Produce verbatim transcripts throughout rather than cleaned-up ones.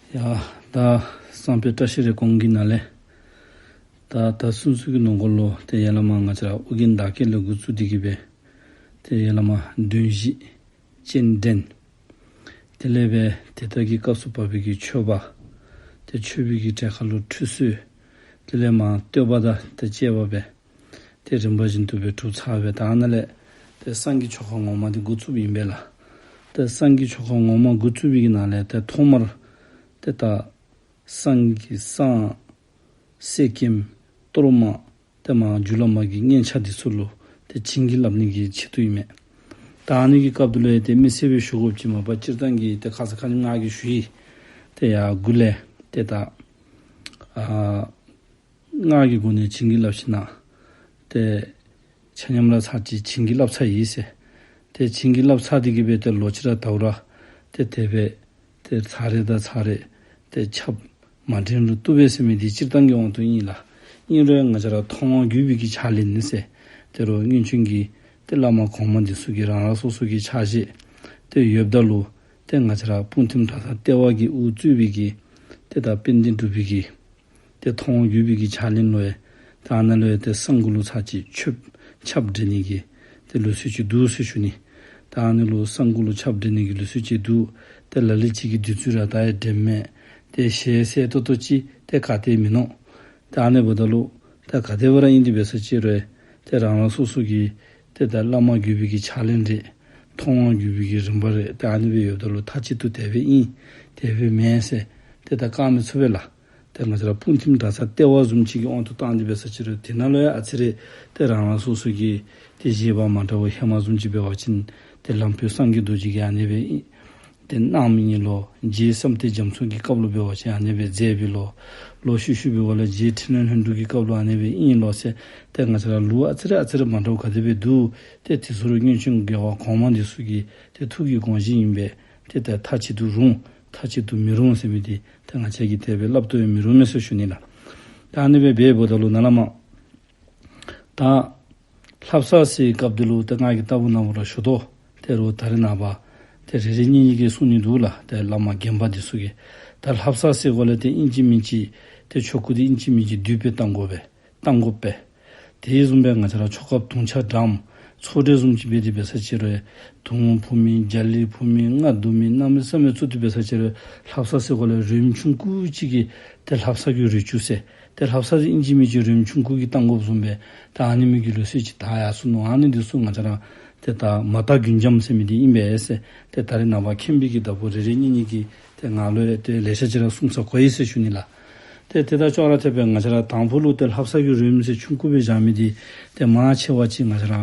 ཡ་ད་བསངས་དཔེ་བཀྲ་ཤིས་རེ་སྐོང་གི་ནང་ལས་ད་ད་ཚུན་ཚོད་ཀྱི་ནང་འཁོད་ལུ་ཏེ་ཡ་ལ་མ་ང་བཅས་ར་ཨོ་རྒྱན་བདག་བསྐྱེད་ལས་འགོ་བཙུགས་ཏེ་གི་སྦེ་ཏེ་ཡ་ལ་མ་བདུན་བཞི་སྤྱན་འདྲེན། དེ་ལས་སྦེ་དེ་ལྟར་གྱི་སྐབས་སུ་བབས་པའི་གི་མཆོད་པ། ཏེ་མཆོད་པའི་གི་གྲལ་ཁར་ལུ་ཁྲུས་གསོལ། དེ་ལས་མ་བསྟོད་པ་དང་ཏེ་བཅས་པ་སྦེ་ཏེ་རིམ་པ་བཞིན་དུ་སྦེ་གྲུབ་ཚར་བའི་ད་ནཱ་ལས་ཏེ་བསངས་ཀྱི་ཆོ་ག་ངོ་མ་འདི་འགོ་བཙུགསཔ་ཨིན་པས་ལགས། ཏེ་བསངས་ཀྱི་ཆོ་ག་ངོ་མ་འགོ་བཙུགས་པའི་གི་ནང་ལས་ཏེ་ཐོག་མར་ཏེ་ད་བསངས་ཀྱི་བསངས་གསེར་སྐྱེམས་གཏོར་མ་ཏེ་མ་རྒྱུ་ལམ་གྱི་སྙན་ཆ་འདི་ཚུ་ལུ་ཏེ་བྱིན་གྱིས་བརླབ་ནི་གི་ཆེད་དུ་ཨིན་མས། ད་ཨ་ནི་གི་སྐབས་དེ་ལུ་ཡང་ཏེ་མི་སེར་སྦེ་ཞུ་དགོཔ་ཅིག་མ་པ་སྤྱིར་བཏང་གི་ཏེ་ཁ་ཙ་ཁ་ཉིནམ་ང་གིས་ཞུ་ཡི། ཏེ་ཡར་མགུ་ལས་ཏེ་ད་ཨ་སྔགས་ཀྱི་སྒོ་ནས་བྱིན་གྱིས་བརླབས་ཞིནམ་ཏེ་ཆ་མཉམ་ར་ཚར་གཅིག་བྱིན་གྱིས་བརླབས་ཚར་ཡི་ཟེར། ཏེ་བྱིན་གྱིས་བརླབས་ཚར་ཏེ་གི་སྦེ་ཏེ་ལོག་ཅི་ར་ད་རུང་ར་ཏེ་དེ་སྦེ་ཏེ་ཚར་རེ་དང་ཚར་རེ་ཏེ་ཆབ་མ་འདྲེན་རུང་བཏུབ་པས་ཟེར་མི་འདི་སྤྱིར་བཏང་གི་དབང་དུ་ཨིན་ལགས། ཨིན་རུང་ང་བཅས་ར་མཐོང་བ་བརྒྱུད་པའི་གི་ཕྱག་ལེན་ཨིན་ཟེར། དེ་རུང་སྔོན་བྱོན་གྱི་ཏེ་བླ་མ་གོང་མ་འདི་ཚུ་གིས་རང་རང་སོ་སོ་གི་ཕྱག་བཞེས་ཏེ་ཡོདཔ་ད་ལུ་ཏེ་ང་བཅས་ར་སྤུངས་ཐིམ་གྲྭ་ཚང་ལྟེ་བ་གིས་དབུ་གཙོས་པའི་གི་ཏེ་ད་དཔལ་ལྡན་འབྲུག་པའི་གི་ཏེ་མཐོང་བ་བརྒྱུད་པའི་གི་ཕྱག་ལེན་ལུ་ཡང་ད་ནཱ་ལུ་ཡང་ཏེ་བསངས་སྐུ་ལུ་ཚར་གཅིག་ཆབ་ཆབ་འདྲེན་ནི་གི་ཏེ་ལུགས་སྲོལ་ཅིག་འདུག་ཟེར་ཞུ་ནི། ད་ནཱ་ལུ་བསངས་སྐུ་ལུ་ཆབ་འདྲེན་ནི་གི་ལུགས་སྲོལ་ཅིག་འདུག། ཏེ་ལ་ལུ་ཅིག་གིས་དུས་ཚོད་ར་ད་ཡང་འདྲེནམ་མས། ཏེ་ཞལ་གསལ་ཏོག་ཏོ་ཅིག་ཏེ་ག་ཏེ་མིན་ནུག། ད་ཨ་ནི་འབདཝ་ད་ལུ་ད་ག་དེ་སྦེ་ར་ཨིན་ཏེ་འབད་ས་ཅིག་རུང་ཏེ་རང་རང་སོ་སོ་གི་ཏེ་ད་བླ་མ་བརྒྱུད་པའི་གི་ཕྱག་ལེན་རེ་མཐོང་བ་བརྒྱུད་པའི་གི་རིམ་པ་རེ་ཏེ་ཨ་ནི་སྦེ་ཡོདཔ་ད་ལུ་མཐའ་གཅིག་ཏུ་དེ་སྦེ་ཨིན་དེ་སྦེ་མེན་ཟེར་ཏེ་ད་བཀག་མི་ཚུགས་པས་ལགས། ཏེ་ང་བཅས་ར་སྤུངས་ཐིམ་གྲྭ་ཚང་ལྟེ་བ་བཟུམ་ཅིག་གི་དབང་དུ་བཏང་སྟེ་འབད་ས་ཅིག་རུང་དེ་ནང་ལུ་ཡང་ཨ་ཙི་རེ་ཏེ་རང་རང་སོ་སོ་གི་ཏེ་བཞེད་པ་མ་འདྲཝ་ཧེ་མ་བཟུམ་ཅིག་འབད་བ་ཅིན་ཏེ་ལམ་བུའི་སངས་རྒྱས་རྡོ་རྗེ་གིས་ཨ་ནི་སྦེ་ཨིན་ཏེ་གནང་མི་ཨིན་ལོ། རྗེ་བསམ་གཏན་རྒྱ་མཚོ་གི་སྐབས་ལུ་འབད་བ་ཅིན་ཨ་ནི་སྦེ་མཛད་པས་ལོ། ལོག་ཤུལ་ཤུལ་འབདཝ་ལས་རྗེ་འཕྲིན་ལས་ལྷུན་གྲུབ་ཀྱི་སྐབས་ལུ་ཨ་ནི་སྦེ་ཨིན་ལོ་ཟེར་ཏེ་ང་བཅས་ར་ལུགས་ཨ་ཙི་རེ་ཨ་ཙི་རེ་མ་འདྲཝ་ག་དེ་སྦེ་འདུག། ཏེ་དེ་ཚུ་རུང་སྔོན་བྱོན་རྒྱལ་བ་གོང་མ་འདི་ཚུ་གི་ཏེ་ཐུགས་ཀྱི་དགོངས་གཞི་ཨིན་པས། ཏེ་ད་མཐའ་གཅིག་ཏུ་རུང་མཐའ་གཅིག་ཏུ་མི་རུང་ཟེར་མི་འདི་ཏེ་ང་བཅས་ཀྱིས་དེ་སྦེ་སླབ་སྟེ་ཡང་མི་རུང་མས་ཟེར་ཞུ་ནི་ལགས། ད་ཨ་ནི་སྦེ་འབདཝ་ད་ལུ་ནཱ་ལས་མར་ད་ལྷ་བསངས་ཟེར་བའི་སྐབས་འདི་ལུ་ཏེ་ང་གིས་ལྟ་བུ་ན་བུ་ར་ཞུ་དོ། ཏེ་རུང་ད་རེས་ནངས་པ་ཏེ་རེ་རེ་གཉིས་གཉིས་ཀྱིས་གསུང་ནི་འདུག་ལགས། ཏེ་བླ་མ་རྒན་པ་འདི་ཚུ་གིས་ད་ལྷ་བསངས་ཟེར་དགོཔ་ལས་ཏེ་ཨིན་ཅི་མིན་ཅི་ཏེ་ཆོ་ག་འདི་ཨིན་ཅི་མིན་ཅི་བསྡུས་སྦེ་བཏང་དགོ་པས། བཏང་དགོ་པས། དེ་བཟུམ་སྦེ་ང་བཅས་ར་ཆོ་གཔ་དུང་ཆ་དྲངམ་ཚོགས་གྲལ་བཟུམ་ཅིག་འབད་དེ་འབད་ས་ཅིག་རུང་དུང་ཕུ་མི་རྒྱ་གླིང་ཕུ་མི་རྔ་བརྡུང་མི་གནམ་མེད་ས་མེད་ཚུད་དེ་འབད་ས་ཅིག་རུང་ལྷ་བསངས་ཟེར་དགོཔ་ལས་རོལམོ་ཆུང་ཀུ་ཅིག་གིས་ཏེ་ལྷ་བསངས་ཀྱི་རོལ་ཆུང་ཟེར། ཏེ་ལྷ་བསངས་འདི་ཨིན་ཅི་མིན་ཅི་རོལམོ་ཆུང་ཀུ་གིས་བཏང་དགོཔ་བཟུམ་སྦེ་ད་ཨ་ནི་མི་གི་ལུགས་སྲོལ་ཅིག་ད་ཡར་སོང་ནུག། ཨ་ནི་འདི་ཚུ་ང་བཅས་ར་ཏེ་ད་མ་དག་རྒྱུན་འབྱམས་ཟེར་མི་འདི་ཨིན་པས་ཟེར། ཏེ་ད་རེས་ནངས་པ་མཁྱེན་པའི་གི་བདག་པོ་རེ་རེ་གཉིས་གཉིས་ཀྱིས་ཏེ་ང་ལུ་ཡང་ཏེ་ལེ་ཤ་ཅིག་ར་གསུངས་ས་གོ་ཡི་ཟེར་ཞུ་ནི་ལགས། ཏེ་དེ་དང་ཅོག་ར་འཐདཔ་སྦེ་ང་བཅས་ར་དང་ཕུ་ལུ་ཏེ་ལྷ་བསངས་ཀྱི་རོལམོ་ཟེར་ཆུང་ཀུ་སྦེ་བཞག་མི་འདི་ཏེ་མང་ཆེ་བ་ཅིག་ང་བཅས་ར་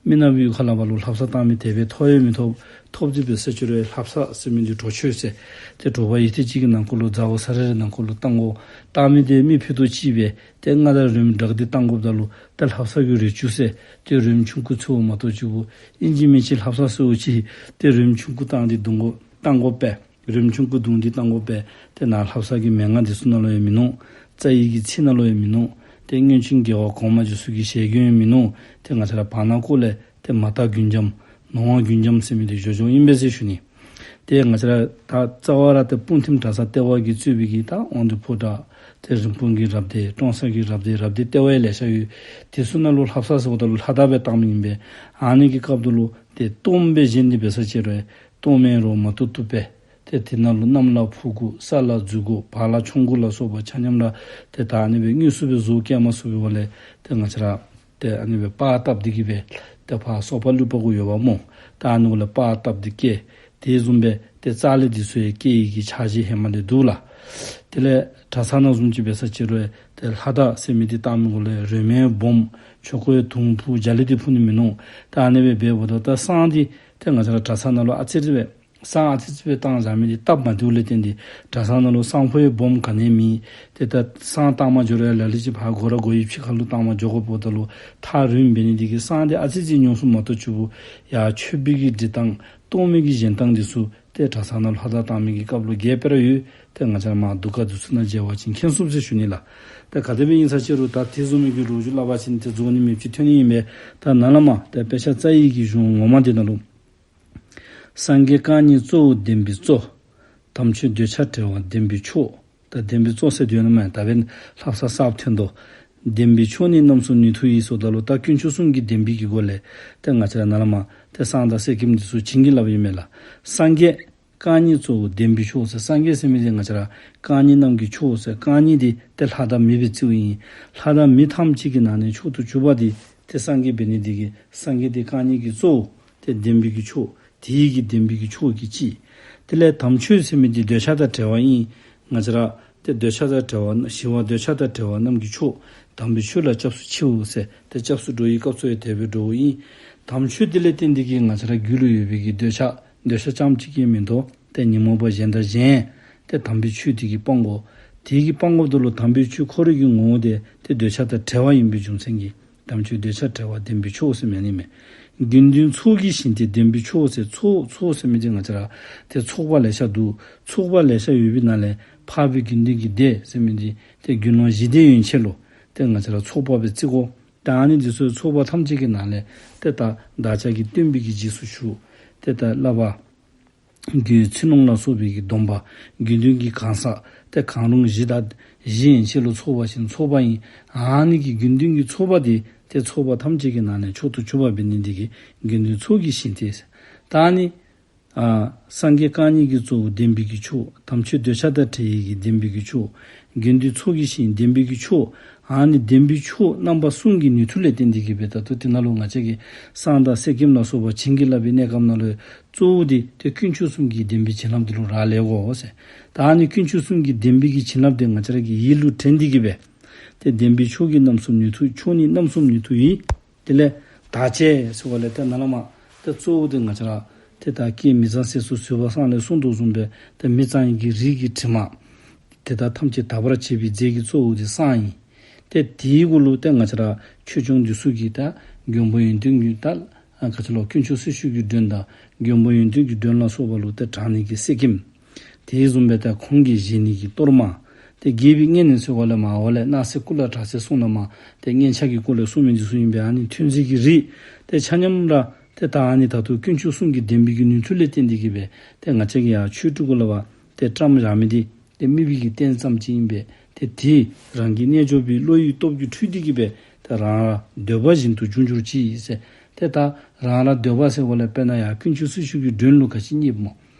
མི་ནག་པའི་ཁ་ལས་ཕར་ལུ་ལྷ་བསངས་བཏང་མི་དེ་སྦེ་ཐོབ་ཡང་མི་ཐོབ། ཐོབ་སྟེ་འབད་ས་ཅིག་རུང་ལྷ་བསངས་ཟེར་མི་འདི་དྲོ་ཆོས་ཟེར། ཏེ་དྲོ་པ་ཡུད་ཙམ་ཅིག་གི་ནང་འཁོད་ལུ་ཟླཝ་ས་རེ་རེ་ནང་འཁོད་ལུ་བཏང་དགོ། བཏང་མི་འདི་མི་ཕུད་རྡོག་གཅིག་སྦེ་ཏེ་རྔ་དང་རོལམོ་སྦྲགས་ཏེ་བཏང་དགོཔ་ད་ལུ་ཏེ་ལྷ་བསངས་ཀྱི་རོལ་ཆུང་ཟེར་ཏེ་རོལམོ་ཆུང་ཀུ་ཟེརཝ་མ་གཏོགས་ཅིག་པོ་ཨིན་ཅི་མིན་ཅི་ལྷ་བསངས་ཟེརཝ་ཅིག་ཏེ་རོལམོ་ཆུང་ཀུ་བཏང་སྟེ་བརྡུང་དགོ་བཏང་དགོ་པས། རོལམོ་ཆུང་ཀུ་བརྡུང་སྟེ་བཏང་དགོ་པས། ཏེ་ནཱ་ལྷ་བསངས་ཀྱི་མན་ངག་འདི་ཚུ་ནང་ལུ་ཡང་མིན་ནུག། རྩ་བའི་གི་ཚིག་ནང་ལུ་ཡང་མིན་ནུག། ཏེ་སྔོན་བྱོན་རྒྱལ་བ་གོང་མ་འདི་ཚུ་གི་ཞལ་རྒྱུན་ཡང་མིན་ནུག། ཏེ་ང་བཅས་ར་བར་ན་ཀོ་ལས་ཏེ་མ་དག་རྒྱུན་འབྱམས་ནོར་བ་རྒྱུན་འབྱམས་ཟེར་མི་འདི་འགྱོ་འགྱོཝ་ཨིན་པས་ཟེར་ཞུ་ནི། ཏེ་ང་བཅས་ར་ད་རྩ་བ་ར་ཏེ་སྤུངས་ཐིམ་གྲྭ་ཚང་ལྟེ་བ་གིས་གཙོས་པའི་གི་ད་དབང་འདུས་ཕོ་བྲང་ཏེ་རིན་སྤུངས་ཀྱི་རབ་སྡེ་ཀྲོང་གསར་གྱི་རབ་སྡེ་རབ་སྡེ་ལྟེ་བ་ཡང་ལེ་ཤ་ཡོད། དེ་ཚུ་ནང་ལུ་ལྷ་བསངས་ཟེརཝ་ད་ལུ་ལྷ་དར་སྦེ་བཏང་མི་ཨིན་པས། ཨ་ནི་གི་སྐབས་དེ་ལུ་ཏེ་གཏོརམ་སྦེ་བཞེངས་ཏེ་འབད་ས་ཅིག་རུང་གཏོརམ་ཨིན་རུང་མ་གཏོགས་བཏུབ་པས། ཏེ་དེ་ནང་ལུ་གནམ་ལ་ཕུ་དགོ། ས་ལ་འཛུལ་དགོ། བག་ལ་མཆོང་དགོ་ལ་སོགས་པ་ཆ་མཉམ་ར་ཏེ་ད་ཨ་ནི་སྦེ་དངོས་སུ་སྦེ་བཟོ་བཀལ་མ་ཚུགས་པའི་སྒོ་ལས་ཏེ་ང་བཅས་ར་ཏེ་ཨ་ནི་སྦེ་པར་བཏབ་སྟེ་གི་སྦེ་ཏེ་ཕར་སོ་པ་བླུག་པ་གུ་ཡོདཔ་སྨོ། ད་ཨ་ནི་གུ་ལས་པར་བཏབ་སྟེ་བཀལ། དེ་བཟུམ་སྦེ་ཏེ་རྩ་ལས་འདི་ཚུ་ཡང་བཀལ་ཡི་གི་འཆར་གཞི་ཧེ་མ་ལས་འདུག་ལགས། དེ་ལས་གྲྭ་ཚང་ནང་བཟུམ་ཅིག་འབད་ས་ཅིག་རུང་ཏེ་ལྷ་དར་ཟེར་མི་འདི་བཏང་མི་གུ་ལས་རོལ་མོ་སྦོམ་ཆོ་གའི་དུང་ཕུ་རྒྱ་གླིང་འདི་ཕུ་ནི་མིན་ནུག། ད་ཨ་ནི་སྦེ་འབདཝ་ད་ད་བསངས་འདི་ཏེ་ང་བཅས་ར་གྲྭ་ཚང་ནང་ལུ་ཨ་ཙི་ཙི་སྦེ་བསངས་ཨ་ཙི་ཙི་སྦེ་བཏང་བཞག་མི་འདི་སྟབས་མ་བདེཝ་ལས་བརྟེན་ཏེ་གྲྭ་ཚང་ནང་ལུ་བསངས་ཕོར་སྦོམ་ག་ནི་ཡང་མེད། ཏེ་ད་བསངས་བཏང་མ་འགྱོ་རུང་ལ་ལུ་ཅིག་ཕར་སྒོ་ར་སྒོ་ཡི་ཕྱི་ཁ་ལུ་བཏང་མ་འགྱོ་དགོཔ་ད་ལུ་ཐག་རིངམོ་འབད་ནི་འདི་གིས་བསངས་འདི་ཨ་ཙི་ཙི་ཉུང་སུ་མ་གཏོགས་ཅིག་པོ་ཡར་མཆོད་པའི་གི་སྒྲིག་སྟངས་གཏོར་མའི་གི་བཞེངས་སྟངས་འདི་ཚུ་ཏེ་གྲྭ་ཚང་ནང་ལྷ་དར་བཏང་མི་གི་སྐབས་ལུ་རྒྱས་པར་ཡོད། ཏེ་ང་བཅས་ར་མར་གདུགས་དཀར་འདི་ཚུ་ནང་མཇལ་བ་ཅིན་མཁྱེན་ཚུགས་ཟེར་ཞུ་ནི་ལགས། ཏེ་ག་དེ་སྦེ་ཨིན་ས་ཅིག་རུང་ད་དེ་བཟུམ་མའི་གི་ལོ་རྒྱུས་སླབ་པ་ཅིན་ཏེ་རྫོགས་ནི་མེདཔ་ཅིག་ཐོན་ནི་ཨིན་པས། ད་ནཱ་ལས་མར་ཏེ་དཔེ་ཆ་རྩ་བའི་གི་གཞུང་ངོ་མ་འདི་ནང་ལུ་སངས་རྒྱས་རྐང་གཉིས་གཙོ་བོ་བདེན་པའི་གཙོ། དམ་ཆོས་འདོད་ཆགས་བྲལ་བ་བདེན་པའི་མཆོག། ད་བདེན་པའི་མཆོག་ཟེར་དོན་ནི་མེན། ད་བན་ལྷག་ས་སབ་ཐོན་དོ། བདེན་པའི་མཆོག་ནི་རྣམ་གསུམ་ནུས་མཐུ་ཡིས་ཟེརཝ་ད་ལུ་ད་དཀོན་མཆོག་གསུམ་གྱི་བདེན་པའི་གི་སྒོ་ལས་ཏེ་ང་བཅས་ར་ནཱ་ལས་མར་ཏེ་བསངས་དང་གསེར་སྐྱེམས་འདི་ཚུ་བྱིན་གྱིས་བརླབས་ཡི་མེན་ལགས། སངས་རྒྱས་རྐང་གཉིས་གཙོ་བོ་བདེན་པའི་མཆོག་ཟེར། སངས་རྒྱས་ཟེར་མི་འདི་ང་བཅས་ར་རྐང་གཉིས་རྣམས་ཀྱི་མཆོག་ཟེར། རྐང་གཉིས་འདི་ཏེ་ལྷ་དང་མི་སྦེ་བརྩིཝ་ཨིན། ལྷ་དང་མི་ཐམས་ཅད་ཀྱི་ནང་ནས་མཆོག་ཏུ་གྱུར་པ་འདི་ཏེ་སངས་རྒྱས་འབད་ནི་འདི་གིས་སངས་རྒྱས་འདི་རྐང་གཉིས་ཀྱི་གཙོ་བོ་ཏེ་བདེན་པའི་གི་མཆོག། དེའི་གི་བདེན་པའི་གི་མཆོག་གི་གཅིག། དེ་ལས་དམ་ཆོས་ཟེར་མི་འདི་འདོད་ཆགས་དང་བྲལ་བ་ཨིན། ང་བཅས་ར་ཏེ་འདོད་ཆགས་དང་བྲལ་བ་ཞི་བ་འདོད་ཆགས་དང་བྲལ་བ་རྣམས་ཀྱི་མཆོག། དམ་པའི་ཆོས་ལ་སྐྱབས་སུ་མཆིའོ་ཟེར་ཏེ་སྐྱབས་སུ་འགྲོ་བའི་སྐབས་སུ་ཡང་དེ་སྦེ་འགྲོཝ་ཨིན། དམ་ཆོས་འདི་ལས་བརྟེན་ཏེ་གིས་ང་བཅས་ར་རྒྱུད་ལུ་ཡོད་པའི་གི་འདོད་ཆགས་འདོད་ཆགས་རྐྱངམ་གཅིག་གིས་མིན་འདུག། ཏེ་ཉོན་མོངས་པ་གཞན་དང་གཞན་ཏེ་དམ་པའི་ཆོས་འདི་གིས་སྤང་དགོ། དེ་གིས་སྤང་དགོཔ་ད་ལུ་དམ་པའི་ཆོས་ཁོ་རའི་གི་ངོ་བོ་འདི་ཏེ་འདོད་ཆགས་དང་བྲལ་བ་ཨིན་པའི་རྒྱུ་མཚན་གྱིས། དམ་ཆོས་འདོད་ཆགས་བྲལ་བ་བདེན་པའི་མཆོག་ཟེར་མི་ཨ་ནི་མས། དགེ་འདུན་ཚོགས་ཀྱི་ཞིང་སྟེ་བདེན་པའི་མཆོག་ཟེར། ཚོགས་ཚོགས་ཟེར་མི་འདི་ང་བཅས་ར་ཏེ་ཚོགས་པ་ལེ་ཤ་འདུག། ཚོགས་པ་ལེ་ཤ་ཡོད་པའི་ནང་ལས་འཕགས་པའི་དགེ་འདུན་གྱི་སྡེ་ཟེར་མི་འདི་ཏེ་དགེ་སློང་བཞི་སྡེ་ཡན་ཆད་ལུ་ཏེ་ང་བཅས་ར་ཚོགས་པ་སྦེ་བརྩི་དགོ། ད་ཨ་ནི་འདི་ཚུ་ཚོགས་པ་ཐམས་ཅད་ཀྱི་ནང་ལས་ཏེ་ད་བདག་ཅག་གི་སྟོན་པའི་གི་རྗེས་སུ་ཞུགས། ཏེ་ད་བསླབ་པ་རྒྱུད་ཚིག་ལྷུང་ལ་སོགས་པའི་གི་སྡོམ་པ། དགེ་འདུན་གྱི་གང་ཟག་ཏེ་གང་རུང་བཞི་དང་བཞི་ཡན་ཆད་ལུ་ཚོགས་པ་ཅིན་ཚོགས་པ་ཨིན། ཨ་ནི་གི་དགེ་འདུན་གྱི་ཚོགས་པ་འདི་ཏེ་ཚོགས་པ་ཐམས་ཅད་ཀྱི་ནང་ནས་མཆོག་ཏུ་གྱུར་པ་འབད་ནི་འདི་གིས་དགེ་འདུན་ཚོགས་ཀྱི་ཞིང་སྟེ། ད་ཨ་ནི་ཨ་སངས་རྒྱས་རྐང་གཉིས་ཀྱི་གཙོ་བོ་བདེན་པའི་གི་མཆོག། དམ་ཆོས་འདོད་ཆགས་དང་བྲལ་བའི་གི་བདེན་པའི་གི་མཆོག། དགེ་འདུན་ཚོགས་ཀྱི་ཞིང་བདེན་པའི་གི་མཆོག། ཨ་ནི་བདེན་པའི་མཆོག་རྣམ་པ་གསུམ་གྱི་ནུས་མཐུ་ལས་བརྟེན་ཏེ་གིས་སྦེ་ད་ལྟོ་དེ་ནང་ལུ་ང་བཅས་ཀྱིས་བསངས་དང་གསེར་སྐྱེམས་ལ་སོགས་པ་བྱིན་གྱིས་བརླབས་པའི་གནས་སྐབས་ནང་ལུ་གཙོ་བོ་འདི་ཏེ་དཀོན་མཆོག་གསུམ་གྱི་བདེན་པའི་བྱིན་རླབས་འདི་ལུ་རག་ལས་དགོ་ཟེར། ད་ཨ་ནི་དཀོན་མཆོག་གསུམ་གྱི་བདེན་པའི་གི་བྱིན་རླབས་འདི་ང་བཅས་ར་གི་ཡིད་ལུ་དྲན་ཏེ་གིས་སྦེ་ཏེ་བདེན་པའི་མཆོག་གི་རྣམ་གསུམ་ནུས་མཐུ། མཆོག་ནི་རྣམ་གསུམ་ནུས་མཐུ་ཡིས། དེ་ལས་དག་བྱེད་ཟེར་བ་ལས་ཏེ་ནཱ་ལས་མར་ཏེ་གཙོ་བོ་འདི་ང་བཅས་ར་ཏེ་ད་སྐད་མི་གཙང་སེལ་ཚུ་ཟུར་བ་གསང་ལས་གསུངས་དོ་བཟུམ་སྦེ་ཏེ་མི་གཙང་བའི་གི་རིགས་ཀྱི་དྲི་མ་དེ་དག་ཐམས་ཅད་དག་པར་བྱེད་པའི་རྫས་ཀྱི་གཙོ་བོ་འདི་བསངས་ཨིན། ཏེ་དེའི་གུ་ལུ་ཏེ་ང་བཅས་ར་ཆོས་སྐྱོང་འདི་ཚུ་གིས་ད་མགོན་པོ་ཡོན་ཏན་གྱི་ད་ཨ་ག་ཅི་ལོ་དཀོན་མཆོག་སྲི་ཞུ་གི་མགྲོན་དང་མགོན་པོ་ཡོན་ཏན་གྱི་མགྲོན་ལ་སོགས་པ་ལུ་ཏེ་དྲང་ནི་གི་གསེར་སྐྱེམས། དེ་བཟུམ་སྦེ་ད་ཁོང་གིས་བཞེས་ནི་གི་གཏོར་མ། ཏེ་རྒྱས་པའི་སྔོན་ནས་ཟེར་བ་ལས་མར་འོག་ལས་སྣང་སྲིད་སྐུ་ལ་དྲག་ཟེར་གསུངས་ནུག་མས། ཏེ་སྔོན་ཆད་ཀྱི་སྐོར་ལས་གསུངས་མི་འདི་ཚུ་ཨིན་པས། ཨ་ནི་ཐུན་རྫས་ཀྱི་རིགས་ཏེ་ཆ་མཉམ་ར་ཏེ་ད་ཨ་ནི་ད་ལྟོ་དཀོན་མཆོག་གསུམ་གྱི་བདེན་པའི་གི་ནུས་མཐུ་ལས་བརྟེན་ཏེ་གིས་སྦེ་ཏེ་ང་བཅས་ཀྱིས་ཡར་ཆོས་སྒྲུབ་དགོ་ལབ་པ་ཏེ་བཀྲམ་བཞག་མི་འདི་ཏེ་དམིགས་པའི་གི་རྟེན་ཙམ་ཅིག་ཨིན་པས། ཏེ་དེ་རང་གི་རྣལ་འབྱོར་པའི་བློ་ཡི་སྟོབས་ཀྱིས་འཕྲུལ་ཏེ་གིས་སྦེ་ཏེ་རང་རང་འདོད་པ་བཞིན་དུ་འབྱུང་གྱུར་ཅིག་ཟེར། ཏེ་ད་རང་རང་འདོད་པ་ཟེར་བ་ལས་དཔེར་ན་ཡར་དཀོན་མཆོག་སྲི་ཞུ་གི་མགྲོན་ལུ་ག་ཅི་མཉེསཔ་སྨོ།